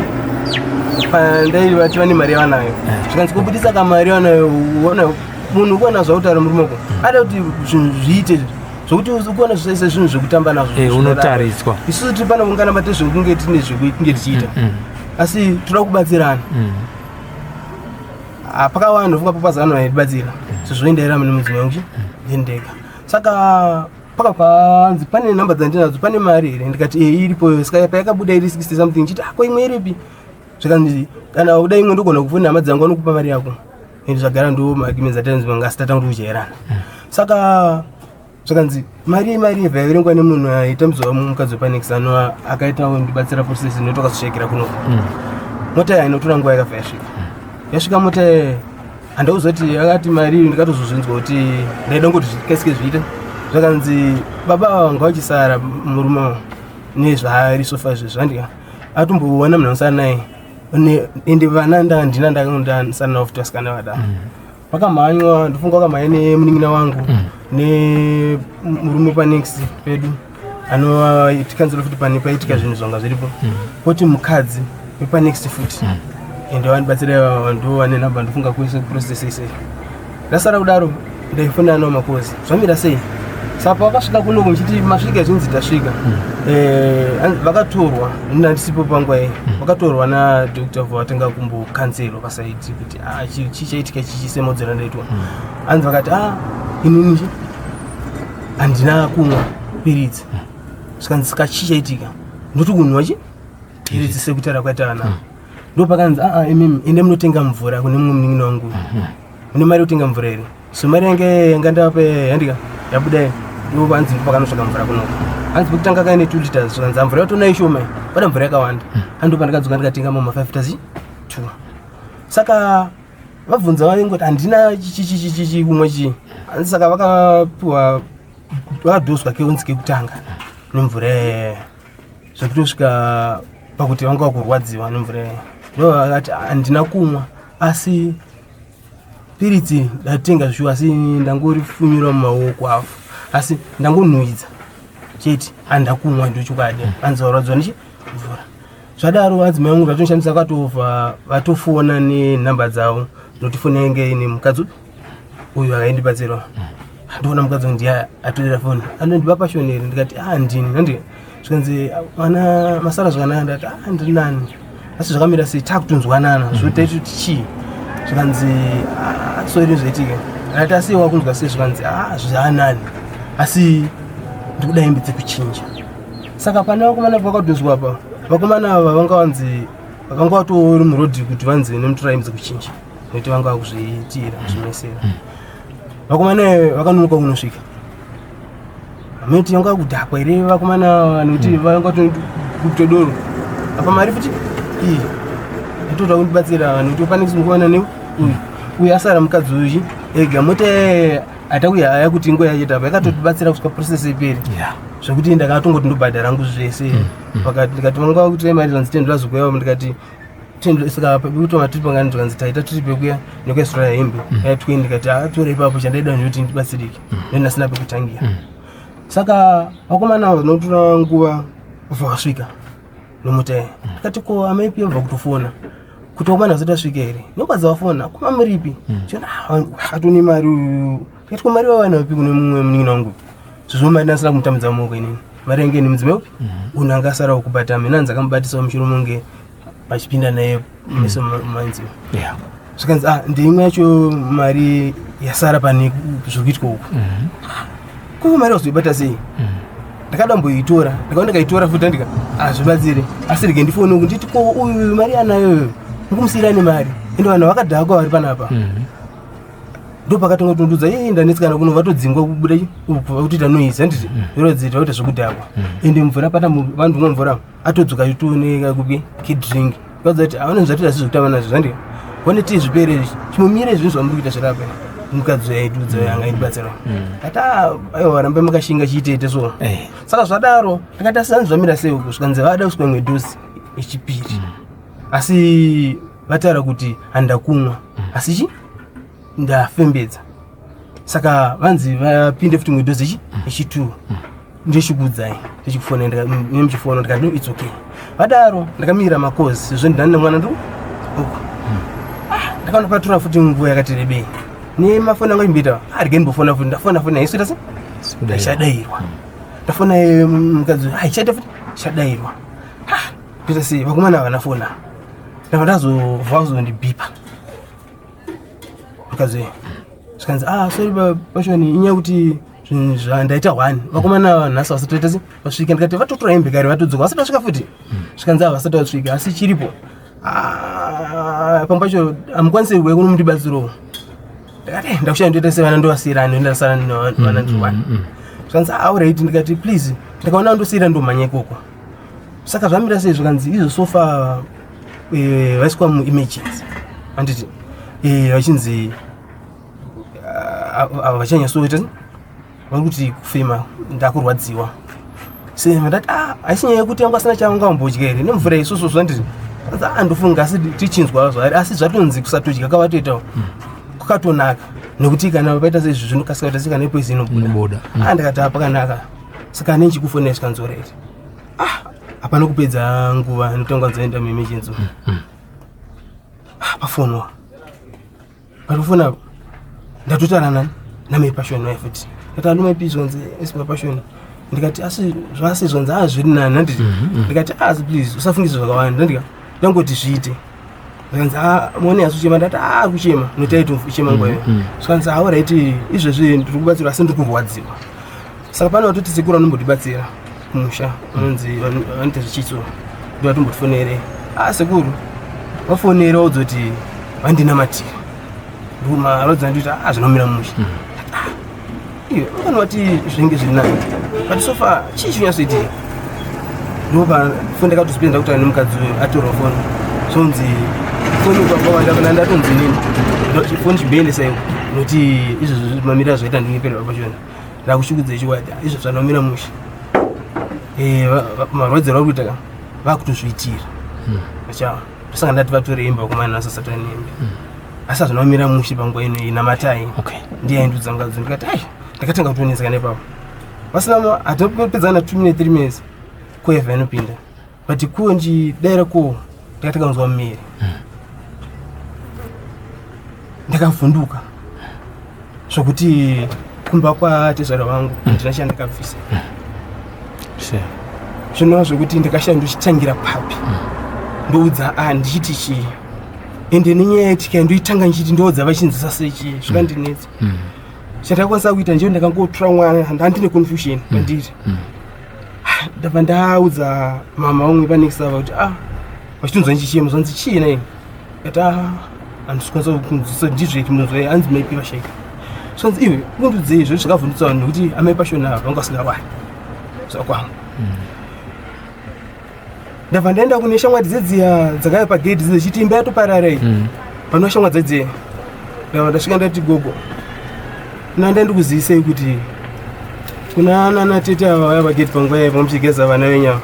Pandai vati vane mari yavanayo, zvikanzi kubudisa kamari yavanayo. Uona munhu ukuona zvautaura murume wako ada kuti zvinhu zviite zvokuti ukuona zvisaise zvinhu zvekutamba nazvo. Unotariswa. Isusu tiri pano kungana mate zvekunge tine zvekunge tichiita, asi toda kubatsirana. Ah, pakawanda funga papazana vaibatsira sezvoendaira mune mudzimai wangu ndendega. Saka pakabvanzi pane namba dzandinadzo, pane mari here? Ndikati e, iripo. Saka payakabuda iri 60 something, chiti ako imwe iripi? Zvikanzi kana uda imwe ndogona kufona hama dzangu, vanokupa mari yako. Ende zvagara ndo maagreements atanzi vanga asi tatanga kujairana. Saka zvakanzi mari yebva yaverengwa nemunhu aitambidzwa mukadzi wepanex anova akaita ndibatsira process inoita kazoshayikira kunoko. Mota iyi inotora nguva yakabva yasvika. Yasvika mota iyi, handauzoti akati mari iyi, ndikatozozvinzwa kuti ndaida ngoti zvikasike zviite. Zvakanzi baba ava vanga vachisara murume nezvaari sofa izvi zvandika atombowana munhu anosara naye. Ende vana ndandina ndandasara navo futi vasikana vadaro. Vakamhanywa, ndofunga vakamhanya nemunin'ina wangu nemurume panext pedu anova tikanzira futi pane paitika zvinhu zvanga zviripo, poti mukadzi wepanext futi. Ende vandibatsira, ndo vane namba ndofunga kwese process ese. Ndasara kudaro, ndaifona nawo makozi, zvamira sei? Saka pavakasvika kuno muchiti masvika, zvinzi tasvika. Vakatorwa, ndandisipo panguva iyi, vakatorwa nadoctor, vatanga kumbokanzelwa pasaidi kuti ah, chichaitika chichisemodzera ndaitwa. Anzi vakati, ah, inini handina kumwa piritsi. Zvikanzi saka chichaitika ndoti kunwa chi piritsi sekutaura kwaita vana. Ndo pakanzi, aa, imimi ende munotenga mvura kune mumwe munin'ina wangu. Mune mari yekutenga mvura here? So mari yange yanga ndapa yandika yabuda, ndo vanzi ndo pakanotsvaka mvura kunoko. Hanzi pekutanga kaine 2 liters, zvikanzi mvura yatona ishoma, pada mvura yakawanda. Ando pandakadzoka ndikatenga mama 5 liters 2. Saka vabvunza vaingoti handina chichichichichi kumwe chii. Hanzi saka vakapiwa, vakadhoswa keunzi kekutanga nemvura iyaya, zvekutosvika pakuti vanga vakurwadziwa nemvura iyaya. Ndo vakati handina kumwa, asi piritsi ndatenga zvishuwa, asi ndangorifunyura mumaoko avo, asi ndangonhuhwidza chete, handakumwa ndochokwadi. Hanzi varwadziwa nechi mvura. Zvadaro vadzimai vangu vatoshandisa katova vatofona nenhamba dzavo, nokuti foni yainge ine mukadzi uyu akaindibatsirawo. Ndoona mukadzi uyu ndiye atorera foni, anondipa pashoni here? Ndikati a, ndini andi. Zvikanzi mwana masara zvakanaka? Ndati a, ndiri nani, asi zvakamira sei? Takutonzwanana zvoti taiti kuti chii. Zvikanzi "Ah, sorry, zvaitika." Ndati asi wakunzwa sei? Zvikanzi a, zvaanani, asi ndikuda hembe dzekuchinja. Saka pane vakomana vakadhonzwa apa, vakomana ava vanga vanzi vanga vatori murodhi kuti vanzi nemutora hembe dzekuchinja, nekuti vanga vakuzviitira kuzvimesera. Vakomana vakanonoka kunosvika, meti yanga kudhakwa here vakomana ava, nekuti vanga kutodoro apa mari futi iyi itoda kundibatsira, nekuti pane mukomana ne uyu uyu asara mukadzi uyu ega. Mota hatakuya kuti nguva yacho apa yakatotibatsira kusvika process iperi, zvekuti ndakatongoti ndobhadhara hangu zvese. Vakati, ndikati vanga vakuti mari, zvanzi tendera zokuya. Ndikati saka pekuti tiri pangani? Zvikanzi taita tiri pekuya nekuisura hembe ya 20. Ndikati atora ipapo, chandaida ndekuti ndibatsirike nendasina pekutangira. Saka vakomana ava vanotora nguva kubva vasvika nemota iyi. Ndikati ko amaipi yabva kutofona kuti vakomana vasati vasvika here? Nokwadza vafona kuma muripi, chiona atone mari uyu. Ndikati ko mari vavanapi kune mumwe munin'ina wangu? Sezvo mari ndasina kumutambidza mumaoko inini, mari yange ine mudzimai upi unhu anga asarawo kubata mina, nzi akamubatisawo mushure monge vachipinda naye meso manziwa. Zvikanzi ah, ndeimwe yacho mari. Yasara pane zviri kuitwa uku. Ko mari wazoibata sei? Ndakada mboitora, ndakaona ndikaitora futi andika azvibatsire, asi rege ndifone uku nditi ko uyu mari anayo ndikumusiyira ane mari, ende vanhu vakadhakwa vari panapa. Ndopakatonga kutondudza yei ndanetsekana kuno vatodzingwa kubuda kutoita noise handiti zvirodzita kuita zvekudhakwa, ende mvura pana vanhu vamwa mvura atodzoka achitooneka kupi kidrink kaudza kuti havana zvatoita zvekutamba nazvo zvandika one tii zvipere izvi chimumire zvinhu zvamuri kuita zvirapa mukadzi yaidudza yanga indibatsira ati aiwa rambai makashinga chiiteite so. Saka zvadaro ndakati asi hanzi zvamira sei uku, zvikanzi vada kusvika imwe dhosi yechipiri, asi vataura kuti handakumwa asi chi ndafembedza, saka vanzi vapinde futi imwe dhosi yechi2, ndechikuudzai ndechikufona nemuchifona. Ndikati no, it's okay. Vadaro ndakamirira makozi sezvo ndinani nemwana ndu uku. Ndakaona patora futi nguva yakati rebei nemafoni angu achimboita arege ndimbofona futi, ndafona foni haisi se ichadairwa, ndafona mukadzi haichaita futi ichadairwa, ndoita sei, vakomana havana fona. Ndabva ndazobva kuzondibhipa mukadzi, zvikanzi ah sorry Pashoni, inyaya yekuti zvinhu zvandaita one vakomana ava nhasi vasati vaita se vasvika. Ndikati vatotora hembe kare vatodzoka, vasati vasvika futi. Zvikanzi ava vasati vasvika asi chiripo. Ah, pamwe pacho hamukwanisi kuuya kuno mundibatsirowo. Ndakati "Eh, ndakushaya ndoita sevana ndovasiyira ani, ndasara nevana ndiri one." Zvikanzi alright. Ndikati please, ndikaona ndosiyira ndomhanya ikoko. Saka zvamira sei? Zvikanzi izvo so far vaiswa muemergency handiti, vachinzi ava vachanyatsoita vari kuti kufema ndakurwadziwa. Se ndati ah, haisi nyaya yekuti yangu asina chaanga ambodya here nemvura isusu zvandiri ah, ndofunga asi tichinzwa zvaari, asi zvatonzi kusatodya kavatoitawo kwakatonaka nekuti kana paita seizvi zvinokasika kuita sekana ipoison inobuda. Ah, ndikati ah, pakanaka, saka nenchikufonera. Zvikanzi alright. Ah, hapana kupedza nguva ndotanga nzoenda muemergency. Ah, pafonwa parikufona ndatotaura nani namai Passion waye futi. Ndati alo mai Pizonzi, esi mai Passion. Ndikati asi zvasi zvonzi ah zviri nani handiti. Ndikati asi please usafungise zvakawanda, ndandika ndangoti zviite. Zvikanzi ah muone asi uchema. Ndati ah kuchema nokuti aitochema nguva iyoyo. Zvikanzi ah alright, izvezvi ndiri kubatsirwa asi ndiri kurwadziwa. Saka pane vatoti sekuru vanombotibatsira kumusha vanonzi vanoita zvichitso, ndovatombotifonere. Ah sekuru vafonere vaudzoti vandinamatira marwadzo andikuita, ah zvinomira mushe. Iwe ungani wati zvinenge zviri nani, but so far chii chinonyatsoitika? Ndopa foni ndakatozipedza kutaura nemukadzi uyu atorwa foni, zvonzi foni kwawanda ndatonzi nini foni chimboendesa iwo nokuti izvozvo mamiriro azvaita ndingepererwa pachona ndakushukudza ichiwada izvo zvanomira mushe. Marwadziro ari kuita ka vakutozviitira achawa, ndosaka ndati vatore imba vakomana nasasatani hembe, asi hazvina kumira mushe panguva ino inamatai. Ndiye aindudza mukadzi. Ndikati ai ndakatanga kutonetseka nepapo vasina hatopedzana 2 minutes 3 minutes koyevha inopinda, but kuwo nchidaira ko ndakatanga kunzwa mumiri, ndakavhunduka zvokuti kumba kwatezvara vangu handina chandakabvisa. Zvinova zvokuti ndakashaya ndochitangira papi, ndoudza a ndichiti chii, ende nenyaya yetika ndoitanga ndichiti ndoudza vachinzwisa sei chii, zvikandinetsa. Chandakakwanisa kuita njeo ndakangotora mwana, handine confusion pandiri. Ndabva ndaudza mama vamwe panext ava kuti ah vachitonzwa ndichichema, zvanzi chii nai? Kati ah handisi kukwanisa kunzwisa ndizvo munzwa hanzi maipi vashaika. Zvanzi iwe unondiudzei izvo zvakavhundutsa vanhu nekuti amai Pashona vanga vasingarwari zvakwangu. Ndabva ndaenda kune shamwari dzedziya dzakauya pagedhi dzichiti imba yatoparara iyi. Panova shamwari dzedziya ndabva ndasvika ndati gogo nanda ndikuzivisei kuti kuna nana tete ava vaya pagedhi panguva yaiva muchigeza vana venyu ava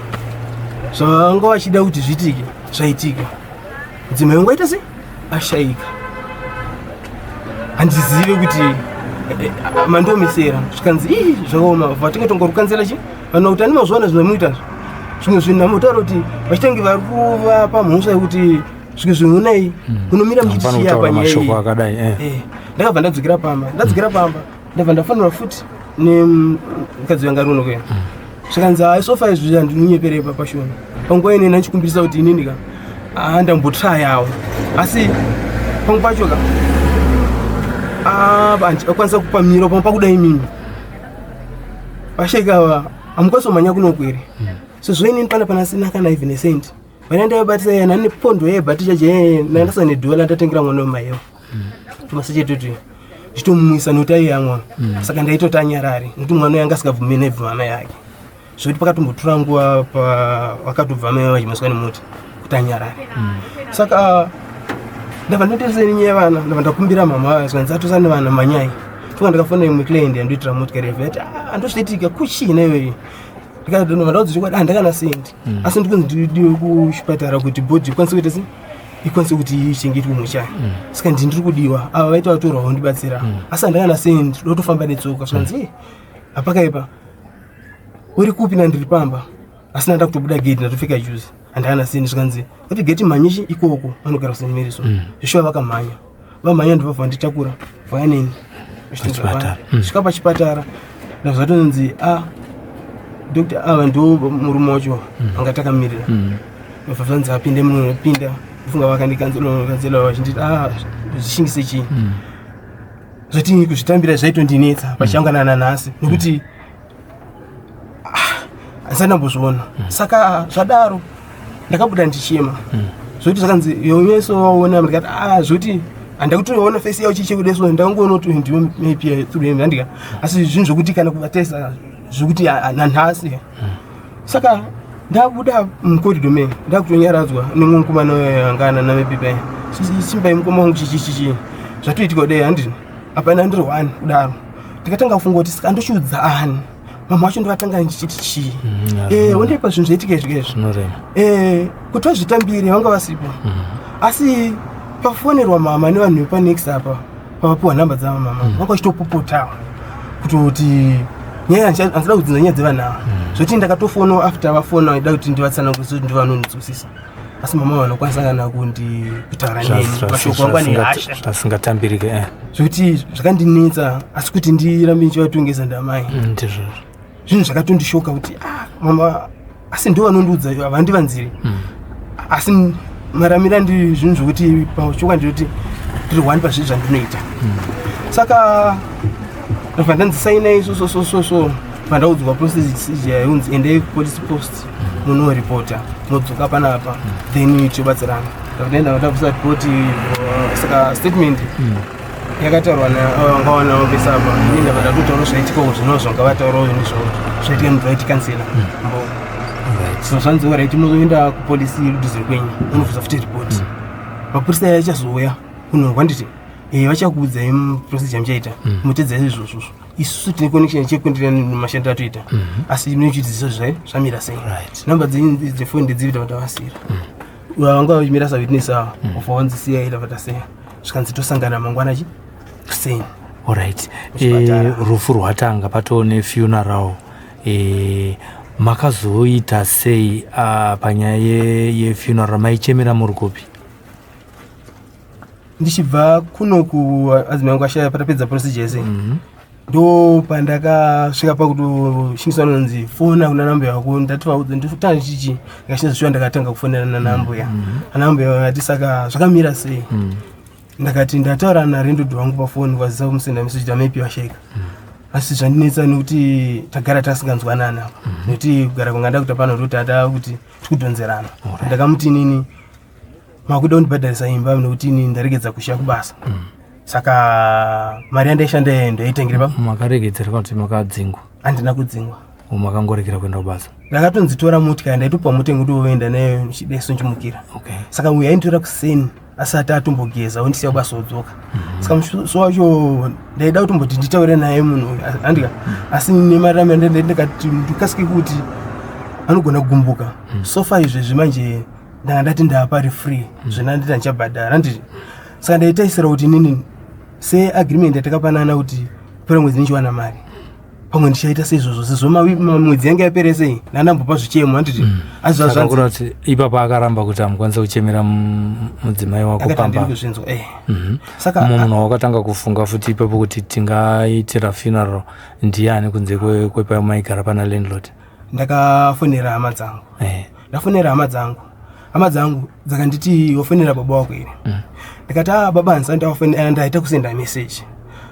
zvavanga vachida kuti zviitike zvaitika, mudzimai wangu aita sei ashaika, handizive kuti mandiomesera. Zvikanzi ii zvakaoma vatinge tongorukanzela chi vanhu kuti ani mazviona zvinomuita zvimwe zvinhu namutaura kuti vachitenge vari kuvapa mhosva yekuti zvimwe zvinhu unai kunomira muchiti Hapana chiya kutaura panyaya mashoko iyi. akadai. Ndakabva ndadzokera pamba, ndadzokera pamba ndabva ndafonera futi nemukadzi wanga ari uno kuya. Zvikanzi hai so far izvi handinonyeperei papashoni panguva ino ndachikumbirisa kuti inini ka ah ndambotrayawo, asi pamwe pacho ka Akwanisa kupamira pamwe pakuda imimi vasheka ava, hamukwanisi kumhanya kunoku here? Sezvo inini pana panasina kana even a cent. Vana ndaibatisa yana nepondo yebhati chaje nandasa nedhola ndatengera mwana wemaiwa tumasechetutu ndichitomumwisa nokuti aiyamwa. Saka ndaitoti anyarare nokuti mwana uyu anga asingabvumi nebvuma mai ake, zvokuti pakatombotora nguva vakatobva mai vachimaswa nemuti kuti anyarare. Saka ndabva ndoteresa nenyaya yevana, ndabva ndakumbira mama, zvanzi atosa nevana manyai. Funga ndakafonera imwe client yandoitira motikari yabva yati, "Ah, andozviitika kuchina iyoyi." Ndikadonova ndaudza chokwadi, handakana sendi, asi ndikunzi ndidiwe kuchipatara kuti body ikwanise kuita sei, ikwanise kuti ichengetwe muchai. Saka ndiri kudiwa, ava vaita vatorwa vondibatsira, asi handakana sendi, ndotofamba netsoka. Zvikanzi, "Eh, hapakaipa, uri kupi?" Nandiri pamba, asi ndanda kutobuda gate, ndatopfeka juzi, handakana sendi. Zvikanzi, "Ati gate mhanyichi ikoko." Vanogara kuSt Mary's. Zvishuwa vakamhanya, vamhanya, ndobva vanditakura vauya neni. Pachipatara. Svika pachipatara, ndabva zvatonzi, a doctor, ava ndo murume wacho anga takamirira. Ndobva zvanzi apinde munopinda. Ndofunga vakandikanzela vachinditi, a zvishingise chii? Zvati kuzvitambira zvaitondinetsa pachangana nanhasi, nekuti handisati ndambozviona. Saka zvadaro ndakabuda ndichema, zvokuti zvakanzi, "Yonyeso waona?" Ndikati, "A zvokuti handakutoona face yavo chichekudeso, ndangoona kuti ndiyo maybe through him." Handika, asi zvinhu zvokuti kana kuvatesa zvokuti nanhasi. Saka ndabuda mucorridor me, ndakutonyaradzwa nemumwe mukomana anga ana namepi paya, "Simbai mukoma wangu, chichi chichi zvatoitika kudai." Handini hapana, ndiri one kudaro. Ndikatanga kufunga kuti saka ndochiudza ani mama wacho, ndovatanga ndichiti chii? Wondepa zvinhu zvaitika izvi izvi. Zvinorema. Kuti vazvitambire vanga vasipo, asi pafonerwa mama nevanhu vepanext apa, pavapiwa nhamba dzamama, vanga vachitopopotawo kutoti nyaya handisida kudzinza nyaya dzevanhu ava. Zvoti ndakatofonawo after vafona, vaida kuti ndivatsanangurise kuti ndivanonzwisisa, asi mama vanokwanisa kana kundi kutaura neni mashoko angu ane hasha. Zvasingatambirike. Zvokuti zvakandinetsa, asi kuti ndirambe ndichivatongesa ndamai. Ndizvozvo. Zvinhu zvakatondishoka kuti, ah, mama asi ndo vanondiudza, havandivanziri. Asi maramiro andiri, zvinhu zvokuti pachoka ndinoti ndiri one pazvinhu zvandinoita. Saka ndobva ndanzi sainai so so so so so. Pandaudzwa procedure yaunzi endei kupolice post munoripota, modzoka panapa, then tobatsirana. Ndaenda, ndabvisa ripoti. Saka statement yakataurwa navanga vese apa, ini ndabva ndatotaura zvaitika zvinova zvangavataurawo izvo zvaitika noright councillor mbo. So zvanzi, "Alright, munoenda kupolisi kudhuze kwenyu, unobvisa futi ripoti. Mapurisa aya achazouya kunorwa." Nditi, "Vachakuudzai procedure muchaita, mutedzai izvozvozvo. Isusu tine connection chekundira mashandiro atoita, asi munochidzidzisa zvai zvamira sei." Namba dzenyu dzefoni ndedzipi? Tabva tavasira vanga vachimira sawitness ava, wabva wanzi siyai, tabva tasiya. Zvikanzi tosangana mangwana chi kuseni. Alright. Muchipatara. Rufu rwatanga, patoo nefuneral. Makazoita sei panyaya yefuneral? Maichemera muri kupi? Ndichibva kunoku adzimai angu ashaya, patapedza procedure yese, ndo pandakasvika pakutoshingiswa nonzi fona kuna nambuya wako. Ndati vaudze nditanga chichi ndikashinza shuwa, ndakatanga kufonera nanambuya. Anambuya vakati, "Saka zvakamira sei?" Ndakati ndataura nalandlord wangu pafoni, kwazisa kumusenda message maybe vashaika, asi zvandinetsa nekuti tagara tasinganzwanani apa, nekuti kugara kwanga ndakuita pano ndoti tada kuti tikudhonzerana. Ndakamuti, "Inini makuda kundibhadharisa imba nekuti inini ndaregedza kushiya kubasa, saka mari yandaishanda iyayo ndoyaitengere pa." Makaregedzera kuti makadzingwa? Handina kudzingwa. O makangoregera kuenda kubasa? Ndakatonzitora motikari, ndaitopiwa mutengo kuti woenda nayo ndichideso nchimukira. Saka uyu ainditora kuseni asati atombogeza, ondisiya kubasa, wodzoka. Saka musi wacho ndaida kutomboti nditaure naye munhu uyu, handika, asi nemarami ndikati ndikasike kuti anogona kugumbuka. So far izvezvi manje ndanga ndati ndapari free, zvena nditi handichabhadhara, handiti? Saka ndaitaisira kuti inini seagreement yatakapanana kuti pera mwedzi ndichiwana mari, pamwe ndichaita seizvozvo, sezvo mwedzi yange yapere sei, ndandambopa zvichemo, handiti? Asi Saka zvazvanzi kureva kuti ipapo akaramba kuti hamukwanisa kuchemera mudzimai wako akati handiri pamba? Kuzvinzwa. Saka Mumwe munhu wakatanga kufunga futi ipapo kuti tingaitira funeral ndiani kunze kwepamaigara pana landlord? Ndakafonera hama dzangu. Ndafonera hama dzangu, hama dzangu dzakanditi, "Wafonera baba wako here?" Ndikati, "A baba handisati ndawafonera, ndaita kusenda message."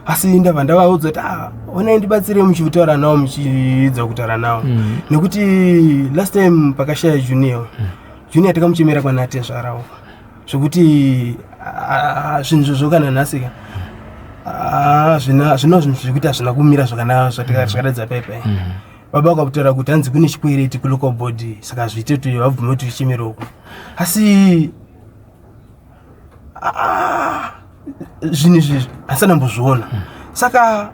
Asi ndabva ndavaudza kuti ah, onai ndibatsire muchitaura nawo, muchiedza kutaura nawo, nekuti last time pakashaya Junior, Junior takamuchemera kwanatezvarawo, zvokuti ah, zvinhu zvozvo kana nhasi ka, ah, zvino zvinhu zvekuti hazvina kumira zvakanaka zvakaratidza paipai. Baba vakakutaura kuti hanzi kune chikwereti kulocal board, saka zviite kuti vabvume kuti tichemere uko. Asi ah, zvinhu izvi handisati ndambozviona. Saka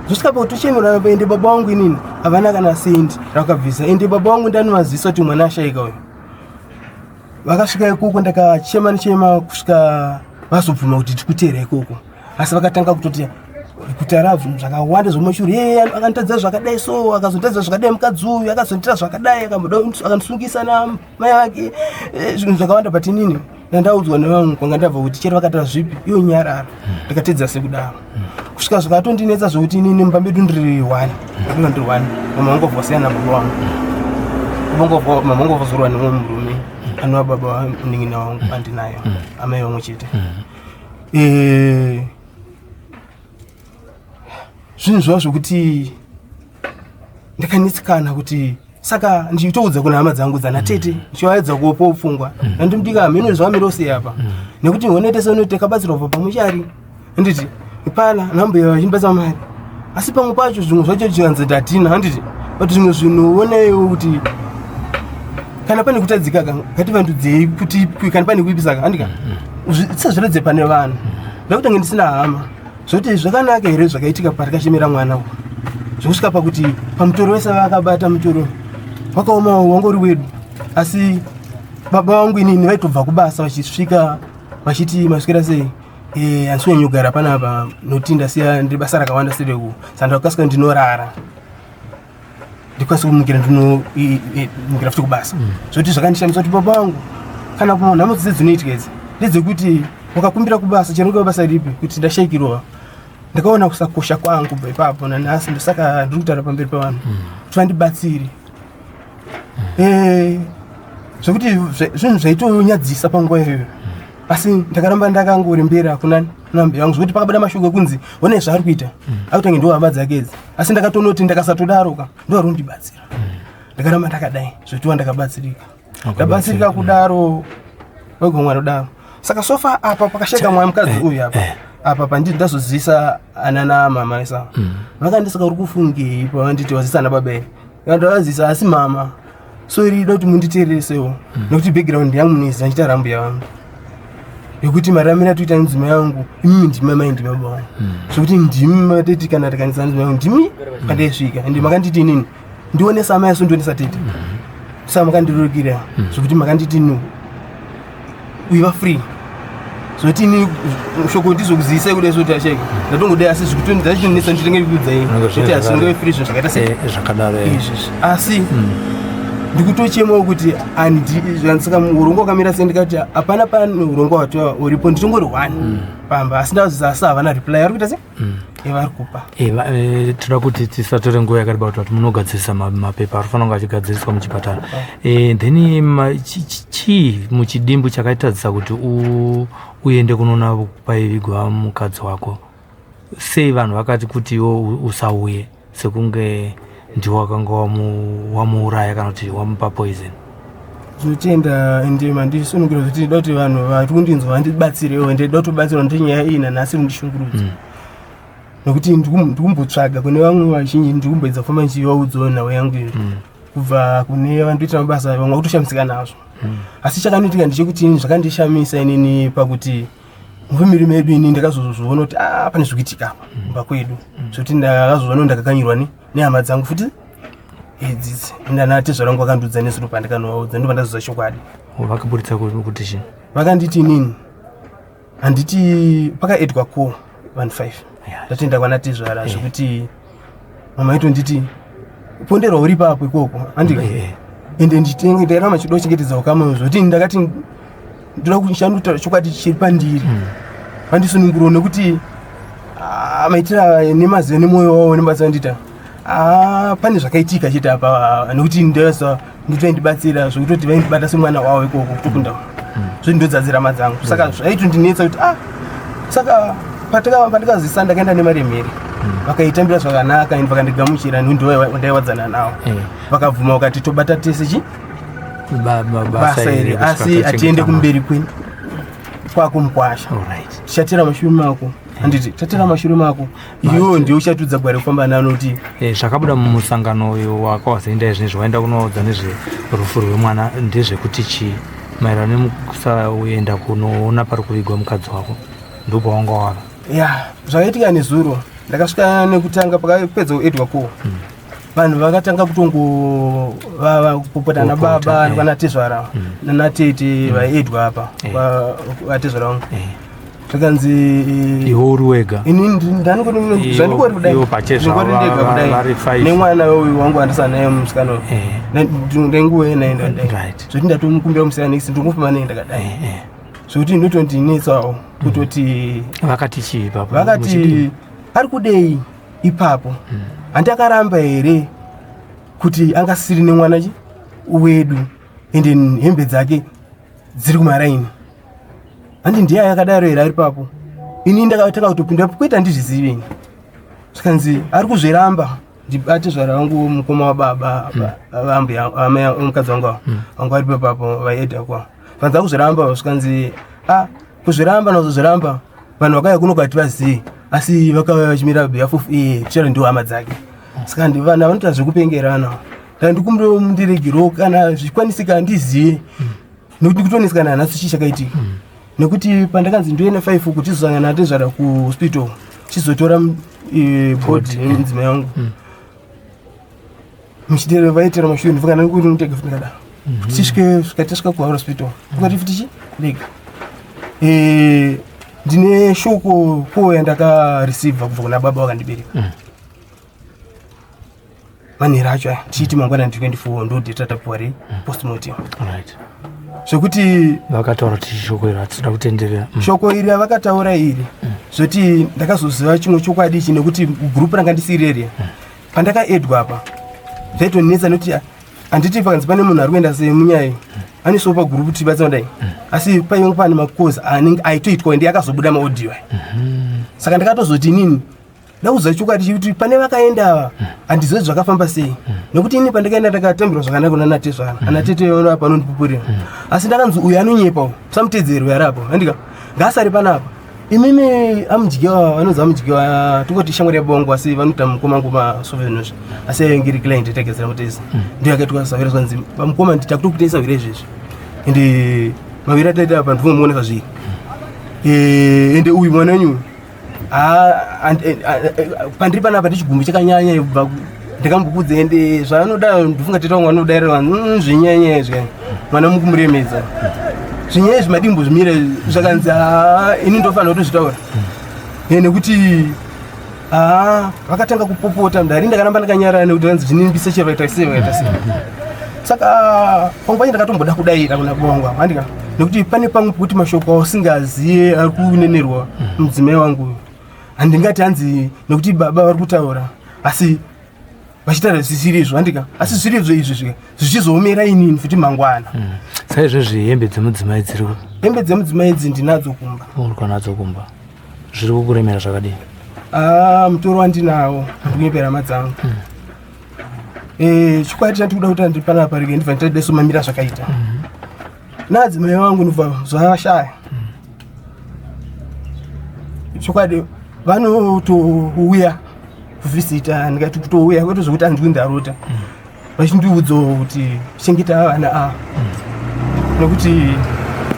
zvosvika pakuti tochemera, ende baba vangu inini havana kana sendi rakabvisa. Ende baba vangu ndanovazivisa kuti mwana ashaika uyu. Vakasvika ikoko, ndakachema nechema kusvika vazobvuma kuti tikuteera ikoko. Asi vakatanga kutoti kutaura zvinhu zvakawanda zvomashure. "Ye, akanditadza zvakadai, so akazonditadza zvakadai, mukadzi uyu akazonditira zvakadai, akandisungisa namai vake." Zvinhu zvakawanda. But inini ndandaudzwa nevamwe kwanga ndabva kuti chero vakataura zvipi, iyo nyarara. Ndikatedza sekudaro kusvika zvakatondinetsa zvokuti inini mumba medu ndiri one, ndakanga ndiri one. Mama vangu vasiyana nababa vangu, mama vangu vazorwa nemumwe murume anova baba vamunin'ina wangu andinayo, amai vamwe chete. Zvinhu zvava zvokuti ndakanetsekana kuti saka ndichitoudza kuna hama dzangu dzana tete, ndichivaedza kuopawo pfungwa nandimudika hameno zvamira sei apa, nekuti honete seunoti takabatsirwa kubva pamuchari, handiti? Pana nambuya vachindibasa mari, asi pamwe pacho zvimwe zvacho chikanzi ndatina, handiti? But zvimwe zvinhu onaiwo kuti kana pane kutadzika ka, ngativandudzei kuti kana pane kuipisa ka, handika? Tisazviredze pane vanhu. Ndakutange ndisina hama zvokuti zvakanaka here zvakaitika patakachemera mwana uyu, zvokusvika pakuti pamutoro wese vakabata mutoro wakaoma wangori wedu. Asi baba vangu inini vaitobva kubasa vachisvika vachiti, "Masvikira sei?" "Handisi kunyanyogara panapa nokuti ndasiya ndiri basa rakawanda sereku, saka ndakasika ndinorara, ndikwanise kumukira ndinomukira futi kubasa." Zvokuti zvakandishamisa kuti baba vangu kana nhamo dzese dzinoitika idzi ndedzekuti wakakumbira kubasa chero ungava basa ripi kuti ndashayikirwa. Ndakaona kusakosha kwangu kubva ipapo nanhasi. Ndosaka ndiri kutaura pamberi pevanhu kuti vandibatsire. Zvokuti zvinhu zvaitonyadzisa panguva iyoyo, asi ndakaramba ndakangorembera kuna nambi yangu, zvokuti pakabuda mashoko ekunzi one zvaari kuita akutange ndo hama dzake idzi. Asi ndakatonoti ndakasatodaro ka, ndo vari kundibatsira. Ndakaramba ndakadai zvotiwa ndakabatsirika, ndabatsirika kudaro wegomwa kudaro. Saka so far apa pakasheka mwana mukadzi uyu apa apa pandii ndazozivisa anana mama isa vakandisaka uri kufungei pavanditi wazisa ana baba here? Ndavazisa, asi mama, sorry, ida kuti munditeereresewo, nekuti background yangu munoiziva, ndichita rambuya vangu yekuti maramiro atoita nedzima yangu, imimi ndimi amai, ndimi baba vangu, zvokuti ndimi mateti kana tikanisa nedzima yangu, ndimi pandaisvika. Ende makanditi inini ndionesa amai, asi ndionesa tete, saka makandirurukira zvokuti makanditi no, uiva free, zvokuti ini shoko ndizokuzivisa kudai soti asheke ndatongodai, asi zvikutondizachinetsa nditenge kuudzai zvoti asingave free, zvinhu zvakaita sei Zvakadaro. Izvizvi. Asi ndikutochemawo kuti saka urongwa wakamira sei? Ndikati hapana, pane urongwa hwatova uripo, nditongori one pamba. Asi ndazvisa, asi havana reply vari kuita sei, vari kupa. Toda kuti tisatore nguva yakareba kuti munogadzirisa mapepa ari fanira kunge achigadziriswa muchipatara. Then chii muchidimbu chakaitadzisa kuti uende kunoona paivigwa mukadzi wako? Sei vanhu vakati kuti iwo usauye, sekunge ndiwo wakanga wamuuraya kana kuti wamupa poison? Ndinotenda, ende mandisunungura kuti ndida kuti vanhu vari kundinzwa vandibatsirewo. Ende ndida kutobatsirwa nekuti nyaya iyi nanhasi irikundishungurudza, nekuti ndikumbotsvaga kune vamwe vazhinji, ndikumboedza kufamba ndichivaudzawo nhau yangu iyi, kubva kune vandoita mabasa, vamwe vakutoshamisika nazvo. Asi chakanoitika ndechekuti ini zvakandishamisa inini pakuti mufamily medu ini ndakazozviona kuti ah, pane zvikuitika apa kumba kwedu, zvekuti ndakazoona kuti ndakakanyirwa nehama dzangu futi idzidzi. Ndanatezvara vangu vakandiudza nezuro pandikanovaudza, ndo pandazoziva chokwadi. Vakaburitsa kuti chii? Vakanditi inini handiti pakaedwa ko vanhu 5, ndatoenda kwanatezvara, zvekuti mama aitonditi ponderwa uri ipapo ikoko, handika? Ende ndairamba chido chengetedza ukama, zvokuti ndakati ndoda kushandutaura chokwadi chiri pandiri, vandisununguro, nekuti ah, maitira nemaziva nemwoyo wavo nemabasa andiita. Ah, pane zvakaitika chete apa, nekuti ndasa nditoindibatsira zvekutoti vaindibata semwana wavo ikoko kutokunda, zvoti ndodzadzira hama dzangu. Saka zvaitondinetsa kuti ah, saka Pandikazisa ndakaenda nemari mhiri, vakaitambira zvakanaka and vakandigamuchira, ndaiwadzana navo. Vakabvuma, vakati tobata tese chi basa iri, asi hatiende kumberi kwenyu kwako mukwasha. Tichatera mashure mako, handiti? Tatera mashure mako, iwewo ndiwe uchatudza gwara rekufamba nano kuti Zvakabuda mumusangano uyu wakawazoenda izvinezvi, waenda kunoudza nezverufu rwemwana, ndezvekuti chii maererano nekusaenda kunoona pari kuvigwa mukadzi wako? Ndopawanga wava. Ya, zvakaitika nezuro, ndakasvika nekutanga pakapedza kuedwa ko vanhu vakatanga kutongo kupopota nababa vanatezvara nanatete vaiedwa apa, vatezvara vangu. Zvakanzi Iwe uri wega? Ini zvandikori kudai. Ivo pachezvavo Ndingori ndega kudai. Vari five. Nemwana uyu wangu andisana naye, musikana uyu. Ndenguva naye ndakadai. Zvekuti ndatomukumbira musikana next, ndingofamba naye ndakadai. Zvekuti ndotondinetsawo kutoti Vakati chii ipapo? Vakati Muchidini? ari kudei ipapo? Handi akaramba here kuti angasiri nemwana chi wedu, ende hembe dzake dziri kumaraini? Handi ndiye akadaro here ari papo? Ini ndakatanga kutopinda kwete, handizvizivi ini. Zvikanzi ari kuzviramba. Ndibate zvara vangu, mukoma wababa, vambuya amai mukadzi wangu ava, vangu vari papapo vaiedha kwa. Zvikanzi akuzviramba. Zvikanzi a kuzviramba nazozviramba, vanhu vakauya kuno kwati vazivi, asi vakauya vachimira behalf of iye, ticharo ndiwo hama dzake. Saka vanhu vanoita zvekupengerana. Ndikumbire mundiregerewo kana zvikwanisika, handizive nekuti ndikutoneseka nanhasi chii chakaitika, nekuti pandakanzi ndoenda 5 kuti tizosangana natezvara kuhospital, chizotora body yemudzimai wangu, muchitero vaitera mashure, ndifunga ndikuti nditege futi ndakadaro, tisvike svika tasvika kuhospital, ukati futi chi rega. Ndine shoko ko yandakareceiva kubva kuna baba vakandibereka manheru acho aya, tichiti mangwana ndi 24 ndo date ratapiwa re postmortem. Zvekuti Vakataura kuti shoko iri hatida kutenderera. Shoko iri ravakataura iri, zvoti ndakazoziva chimwe chokwadi ichi, nekuti gurupu ranga ndisiri area pandakaedwa apa, zvaitonetsa nekuti handiti pakanzi pane munhu ari kuenda semunyai anoiswawo pagurupu tibatsa kudai, asi painge pane makozi anenge aitoitwa, ende akazobuda maaudio aya. Saka ndakatozoti inini ndakuziva chokwadi chekuti pane vakaenda ava, handizivi zvakafamba sei, nekuti ini pandakaenda ndakatambirwa zvakanaka kuna natezvana, anatete ono apa anondipupurira, asi ndakanzi uyu anonyepa uyu, musamutedzeri ari apo, handika ngaasare panapa. Imimi amudyiwa, vanonzi amudyiwa, tongoti shamwari yabongo, asi vanoita mukoma ngoma sovenozvi, asi ainge iri client yatagadzira mutezi, ndiyo yakaitwa sawira. Zvanzi vamukoma nditakutokutei sawira izvezvi, ende maviri ataita apa ndinomuona zvazviri. Ende uyu mwana wenyu uyu, pandiri panapa ndichigumbu chakanyanya kubva ndakambokudza, ende zvaanoda ndifunga tete wangu anodaira zvinyanya izvi, mwana mukumuremedza zvinyaya izvi, madimbu zvimire. Zvakanzi "Ah, ini ndofanira kutozvitaura." Nekuti vakatanga kupopota ndari, ndakaramba ndakanyarara nekuti vanzi zvinimbise chero vaita sei, vakaita sei. Saka pamwe pacho ndakatomboda kudaira kuna baba vangu ava, handika, nekuti pane pamwe pekuti mashoko ausingaziye ari kunenerwa mudzimai wangu uyu, handingati hanzi nekuti baba vari kutaura asi vachitaura zvisiri izvo, handika, asi zviri izvo izvi zvika zvichizoomera inini futi mangwana. Saizvezvi hembe dzemudzimai dziri Hembe dzemudzimai idzi ndinadzo kumba. Uri kwanadzo kumba, zviri kukuremera zvakadini? Ah, mutoro wandinawo handikunyepera hama dzangu. Chokwadi chandikuda kuti andiri panapa, rege ndibva nditadai mamira zvakaita naadzimai vangu, ndobva zvavashaya chokwadi, vanotouya kuvhizita, ndikati kutouya kwete zvokuti handii ndarota, vachindiudzawo kuti chengeta vana ava, nekuti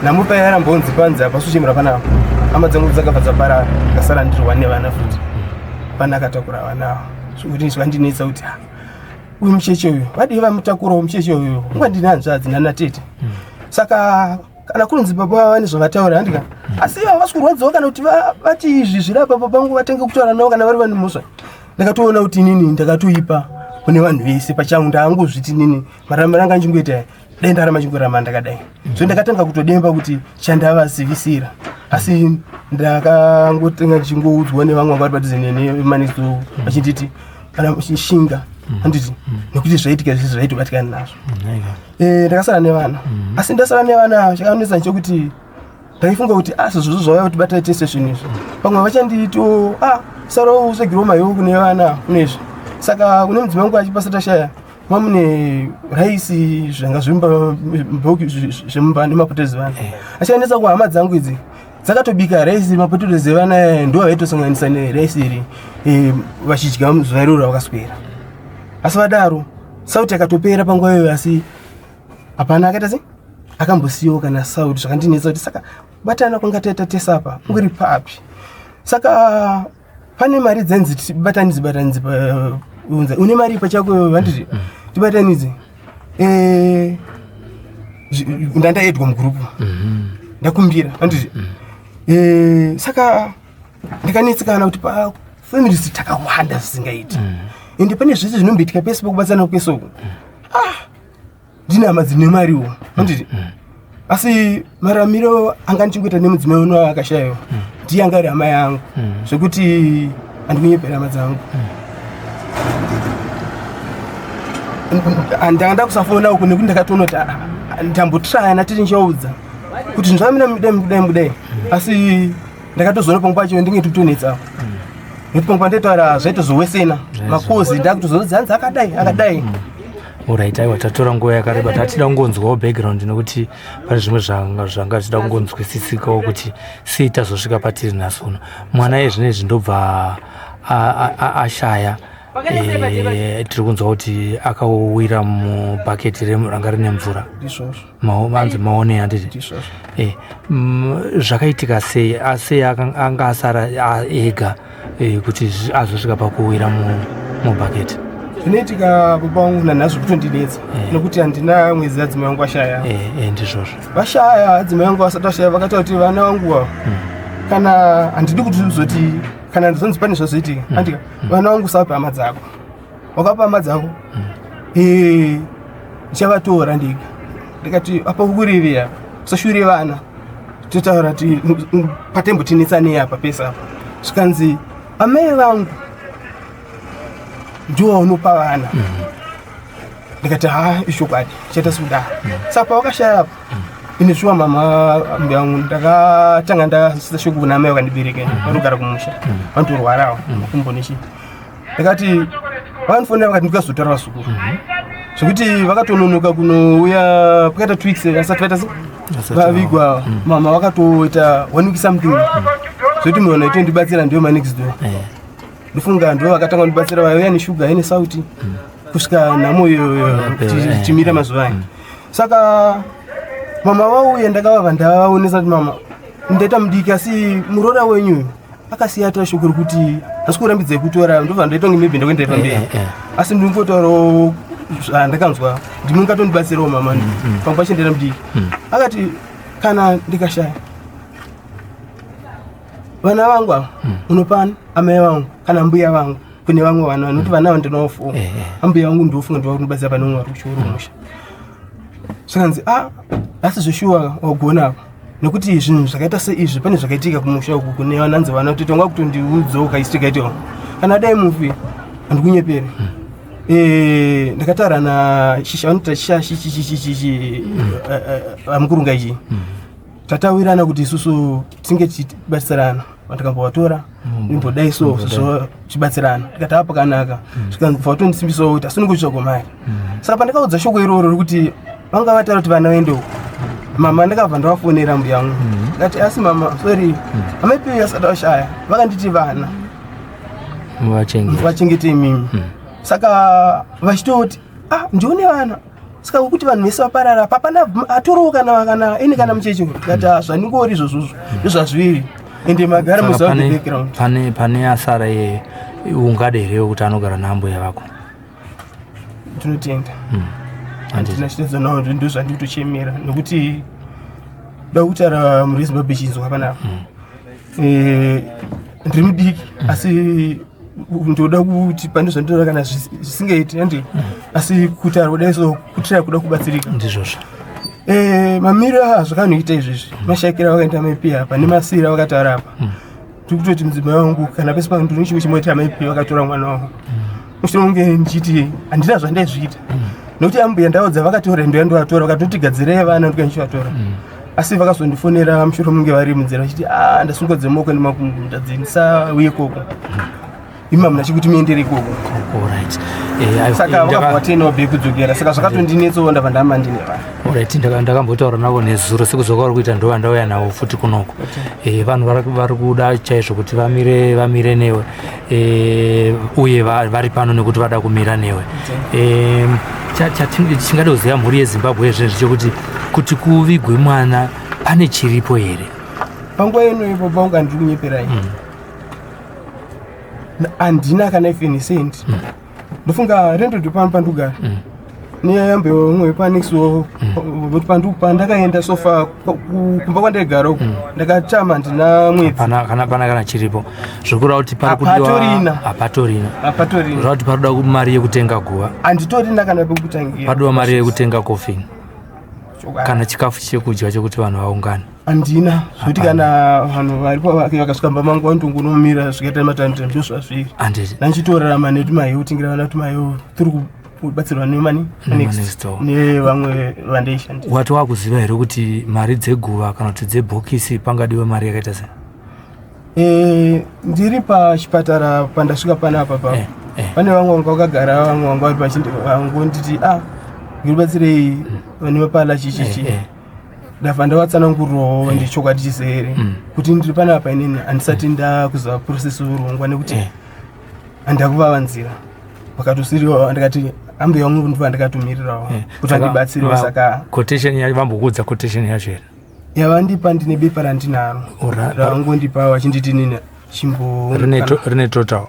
nhamo payarambonzi panzi apa sochemera panapa, hama dzangu dzakabva dzaparara, ndikasara ndiri nevana futi, pana akatakura vana ava, zvokuti zvandinetsa kuti ah, uyu mucheche uyu vadii vamutakurawo mucheche uyu, unga ndine hanzvadzi nanatete. Saka kana kunzi baba vane zvavataura, handika, asi havasi kurwadziwa kana kuti vati izvi zviri apa, baba vangu vatange kutaura navo kana vari vane mhosva. Ndakatoona kuti inini ndakatoipa kune vanhu vese pachangu, ndaangozviti inini maramba anga ndichingoita, dai ndaramba chingoramba ndakadai. So ndakatanga kutodemba kuti chandavazivisira, asi ndakangotenga ndichingoudzwa nevamwe vanga vari padhuze nemaneso vachinditi kana uchishinga, handiti, nekuti zvaitika zvisi zvaitobatikana nazvo. Ndakasara nevana, asi ndasara nevana chakanetsa nchekuti Ndaifunga kuti ah, sezvo zvauya kuti batai tese zvinhu izvi, pamwe vachandito ah, sara usvagirwa mahewu kune vana kune izvi. Saka kune mudzimai wangu achipasa tashaya mamune raisi zvanga zvemumba nemapotezi vana achiendesa kuhama dzangu idzi dzakatobika raisi, mapotezi evana ndo vaitosanganisa neraisi iri vachidya zuva iroro ravakaswera. Asi vadaro sauti yakatopera panguva iyoyo, asi hapana akaita sei akambosiyiwo kana sauti. Zvakandinetsa kuti saka kubatana kwanga taita tese apa ungori papi? Saka pane mari dzainzi tibatanidze, batanidze, unza une mari pachako, vanditi tibatanidze. Ndandaedwa mugurupu, ndakumbira, handiti? Saka ndakanetsekana kuti pafamilies takawanda zvisingaiti, ende pane zvese zvinomboitika pese pakubatsana kwese uku. Ah, ndine hama dzine mariwo, handiti? Asi maramiro anga ndichingoita nemudzimai uno akashayiwa, ndiye anga ari hama yangu, zvekuti handikunyepera hama dzangu. Ndanga ndakusafona uku nekuti ndakatoona kuti ndambotraya natete ndichaudza kuti zvinhu zvamira mudai mudai mudai, asi ndakatozoona pamwe pacho ndinge ndikutonetsa, nekuti pamwe pandaitaura zvaitozowesena makozi, ndakutozonzi hanzi akadai akadai. Alright, aiwa, tatora nguva yakareba, tatida kungonzwawo background nekuti pane zvimwe zvanga zvichida kungonzwisisikawo kuti sei tazosvika patiri nhasi uno. Mwana yezvinezvi ndobva ashaya. Tiri kunzwa kuti akawira mubhaketi ranga rine mvura. Ndizvozvo. Anzi maone, handiti? Ndizvozvo. Zvakaitika sei? Sei anga asara ega kuti azosvika pakuwira mubhaketi? Zvinoitika baba vangu nanhasi kutondinetsa, nekuti handina mwedzi adzimai vangu vashaya. Ndizvozvo. Vashaya, adzimai vangu vasati vashaya vakataura kuti vana vangu ava, kana handidi kuti uzoti kana ndizonzi pane zvazoitika, andika vana vangu usavape hama dzako, wakapa hama dzako ndichavatora ndega. Ndikati apa ukurevei apa? Usashure vana, totaura ti patembotinetsanei apa pese apa. Zvikanzi amai vangu ndiwo unopa vana. Ndikati ha, ichokwadi, chaita sekudaro. Saka pavakashaya apa, ine shuwa mama mbuya vangu, ndakatanga ndasisa shoko kuna amai vakandibereka, vanogara kumusha, vanotorwarawo makumbo nechii. Ndakati vakandifonera vakati ndikazotaura vazukuru, zvekuti vakatononoka kunouya, pakaita 2 weeks asati vaita se Vasati vavigwa. Mama vakatoita one week something, zvekuti munhu aitondibatsira ndiyo manext door. Ndofunga ndo vakatanga kundibatsira, vaiuya neshuga ine sauti kusvika nhamo iyoyo timira mazuva aya. Saka mama vauya, ndakavabva ndavaonesa kuti mama, ndaita mudiki, asi muroora wenyu uyu akasiya tora shoko rekuti hasi kurambidzai kutora. Ndobva ndaita kunge maybe ndakuendai pamberi, asi ndingotaurawo zvandakanzwa, ndimungatondibatsirawo mama, pamwe pacho ndaita mudiki. Akati kana ndikashaya vana vangu ava, unopana amai vangu kana mbuya vangu kune vamwe vana, vanoti vana ava ndinofour, ambuya vangu ndofunga ndivakundibatsira pane umwe vari kuchikoro kumusha. Zvikanzi a asi zveshuwa wagona apa, nekuti zvinhu zvakaita seizvi pane zvakaitika kumusha uku kune vananzi vana kuti tonga kutondiudzawo kaisi tikaitawo kana dai mufi handikunyepere. Ndakataura nashisha vanoita shisha chichichichichi vamukurunga ichi, tatawirana kuti isusu tinge tichibatsirana, vandikambovatora imbodai so so tichibatsirana. Ndikati apa pakanaka, zvikanzwa vatondisimbiswawo kuti asi ndingotsvago mari. Saka pandakaudza shoko iroro rekuti vanga vataura kuti vana vaende uko, mama ndakabva ndavafonera mbuya vangu, ndikati asi mama, sorry, amaipi asati vashaya vakanditi vana Vachengete. Vachengete imimi. Saka vachitoti ah, ndione vana, saka kuti vanhu vese vaparara papana atorowo kana ini kana mucheche. Ndikati ah, zvandingori izvozvozvo ndozvazviri, ende magara Saka muziva pane, background. pane asara iye, ungade here kuti anogara naambuya vako? Ndinotenda. Handiti. Handina chitedzo nawo, ndo zvandikutochemera, nekuti da kutaura mhuri yeZimbabwe ichinzwa panapa. Ndiri mudiki, asi ndoda kuti pane zvandinoda kana zvisingaiti handi, asi kutaura kudai so kutira kuda kubatsirika. Ndizvozvo. Mamiriro azvakanoita izvezvi, mashakiro avakaita maipi apa nemasiro avakataura apa, tiri kutoti mudzimai wangu kana pese pandine chimwe chimoita maipi vakatora mwana wangu, mushure munge ndichiti handina zvandaizviita, nekuti ambuya ndaudza vakatora, ndoya ndovatora, vakatoti gadzirai vana, ndikuya ndichivatora. Asi vakazondifonera mushure munge vari munzira vachiti, a, ndasungwa dzemaoko nemakumbo, ndadzindisauye ikoko, imi hamuna chekuti muendere ikoko. Alright. Saka vakabva vatenawo be kudzokera, saka zvakatondinetsawo, ndabva ndamba ndine vanhu. Alright, ndakambotaura navo nezuro, sekudzoka vari kuita, ndova ndauya navo futi kunoko. Vanhu vari kuda chaizvo kuti vamire newe, uye vari pano nekuti vada kumira newe. Chingada kuziva mhuri yeZimbabwe zvezvi chekuti kuti kuvigwe mwana pane chiripo here? Panguva ino ipo paunga ndiri kunyeperai, handina kana even cent. Ndofunga rendodo pano pandogara neyambe umwe wepanexo kuti pandakaenda sofa kumba kwandaigara uku, ndakatama, handina mwedzi. Pana kana chiripo, zvokureva kuti pari kudiwa? Hapatorina. Hapatorina. Hapatorina. Zvoreva kuti parikuda mari yekutenga guva. Handitorina kana pekutangira. Paduwa mari yekutenga coffin kana chikafu chekudya chekuti vanhu vaungane. Handina, zvekuti kana vanhu varipo vakasvika mba mangu vanongonomira zvikaita matandira, ndo zvazviri. Handiti. Ndandichitorarama netumahewu, kutengera vana tumahewu, tiri kubatsirwa nemani Next door. Nevamwe vandaishandisa. Wati wakuziva here kuti mari dzeguva kana kuti dzebhokisi pangadiwe mari yakaita sei? Ndiri pachipatara pandasvika panapa pa pane vamwe vanga vakagara, vamwe vanga vari pachivangonditi, a, ngiribatsirei vane mapala chichichi. Ndabva ndavatsanangurirawo ndichokwadi chisere kuti ndiri panapa inini handisati ndakuziva process urongwa nekuti handakuvavanzira, vakatosiriwa. Ndikati ambuya vangu ndibva ndakatomirirawo kuti vandibatsirewo, saka Quotation yacho vambokuudza quotation yacho here? Yavandipa, ndine bepa randinaro ravangondipa vachinditi nini chimbo Rine total?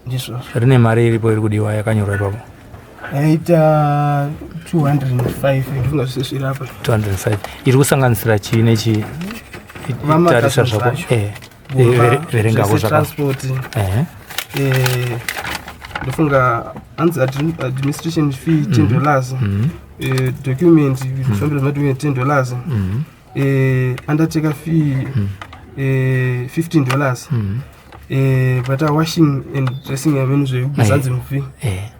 Ndizvozvo. Rine mari iripo iri kudiwa yakanyorwa ipapo? Yaita 205, ndifunga zvese zviri apa. 205 iri kusanganisira chii nechii? Tarisa Vamakaso zvako. zvacho. Verengako Zvese zvako. Transport, ndofunga hanzi administration fee $10, document, kufambira madocument $10, undertaker fee $15, bata washing and dressing amene zvekuzanzi mufi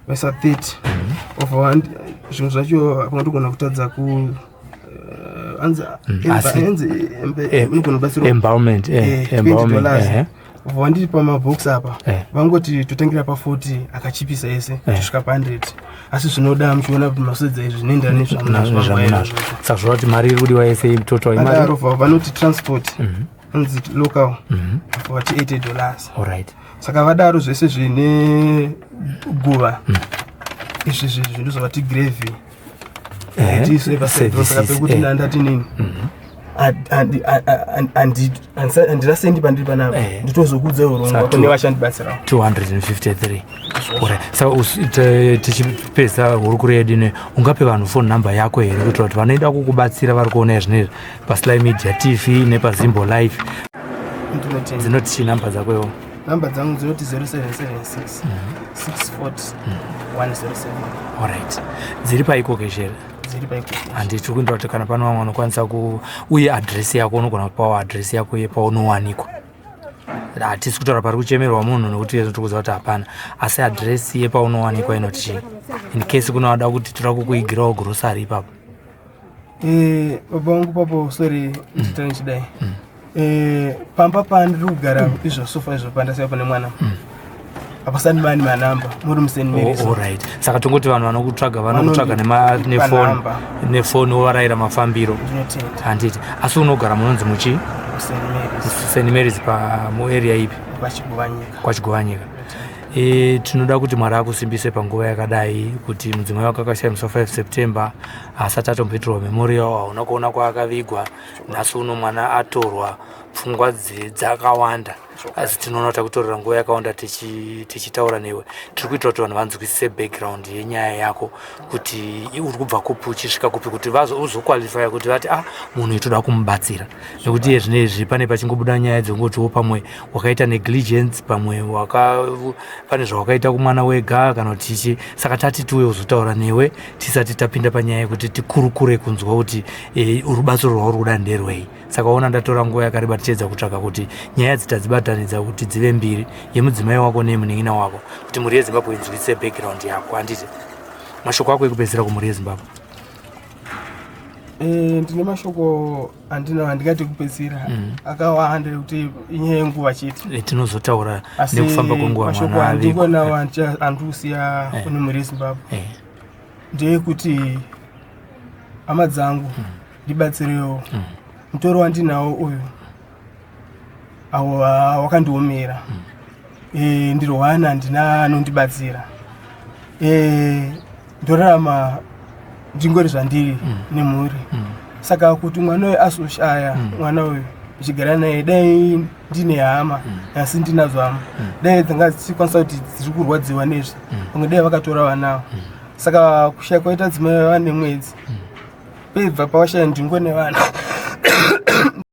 vaisa 30 over one. Zvimwe zvacho pangatogona kutadza ku hanzi hanzi unogona kubatsirwa. Embalmment, $20. Embalmment. Wandiri pamabhokisi apa, vangoti totangira pa40, akachipisa ese, tosvika pa100, asi zvinoda muchiona masodza izvi zvinoenderana nezvamunazvo. Nezvamunazvo, saka zvoreva kuti mari iri kudiwa yese total imari Adaro vanoti transport, anzi local, vati $80. Alright. Saka vadaro zvese zvine guva izvi zvinhu zvavati grave Services, saka pekuti ndandati nini handina sendi pandiri panapa, nditozokudza urongwa kune vashandibatsirawo. 253. Alright. Saka tichipedza hurukuro yedu ino, ungape vanhu phone number yako here kuitira kuti vanoida kukubatsira vari kuona zvinezvi paSly Media TV nepaZimbo Live? Ndinotenda. Dzinoti chii namba dzako iwo? Namba dzangu dzinoti 0776 640 107. Alright, dziri paikokesh here? Dziri paiko. Handiti kuindira kuti kana pane vamwe vanokwanisa ku uye adhiresi yako, unogona kupawo adhiresi yako yepaunowanikwa. Hatisi kutaura pari kuchemerwa munhu nekuti tiri kuziva kuti hapana, asi adhiresi yepaunowanikwa inoti chii, in case kuna vada kuti toda kukuigirawo grocery ipapo? Baba vangu papo, sorry, ndita ndichidai. Pamba pandiri kugara izvo sofa izvo pandasiya pane mwana hapasati mani manamba muri muSt Mary's. Oh, alright, saka tongoti vanhu vanokutsvaga vanokutsvaga nefoni. Panhamba. Nefoni wovarayira mafambiro. Ndinotenda. Handiti, asi unogara munonzi muchi? MuSt Mary's. St Mary's pamuarea ipi? PaChiguvanyika. KwaChiguvanyika. Tinoda kuti Mwari akusimbise panguva yakadai, kuti mudzimai wako akashaya musi wa5 September, asati atomboitirwa memorial, hauna kuona kwaakavigwa. Nhasi uno mwana atorwa, pfungwa dzakawanda, asi tinoona kuti takutorera nguva yakawanda tichitaura newe. Tiri kuitira kuti vanhu vanzwisise background yenyaya yako, kuti uri kubva kupi uchisvika kupi, kuti uzoqualifya kuti vati, ah, munhu itoda kumubatsira, nekuti iye zvinezvi pane pachingobuda nyaya dzekungotiwo pamwe wakaita negligence, pamwe pane zvawakaita kumwana wega kana kuti chichi. Saka tati tiuye kuzotaura newe tisati tapinda panyaya yekuti tikurukure kunzwa kuti rubatsiro rwauri kuda nderwei. Saka ona, ndatora nguva yakareba tichiedza kutsvaka kuti nyaya dzitadzibatanidza kuti dzive mbiri, yemudzimai wako neyemunin'ina wako, kuti mhuri yeZimbabwe inzwisise background yako. Handiti, mashoko ako ekupedzisira kumhuri yeZimbabwe? Eh, ndine mashoko andinawo andingati kupedzisira akawanda ekuti inyaya yenguva chete. Eh, tinozotaura Asi nekufamba kwenguva mashoko mwana avigwa. andingonawo andikusiya kune mhuri yeZimbabwe ndeyekuti hama dzangu ndibatsirewo. Mutoro wandinawo uyu awo wakandiomera. Ndirwana handina anondibatsira. Ndorarama ndingori zvandiri nemhuri. Saka kuti mwana uyu azoshaya, mwana uyu ndichigara naye, dai ndine hama, asi ndinadzo hama, dai dzanga dzichikwanisa kuti dziri kurwadziwa nezvi, pamwe dai vakatora vanawo. Saka kushaya kwaita dzimai vane mwedzi, pebva pavashaya ndingo nevana.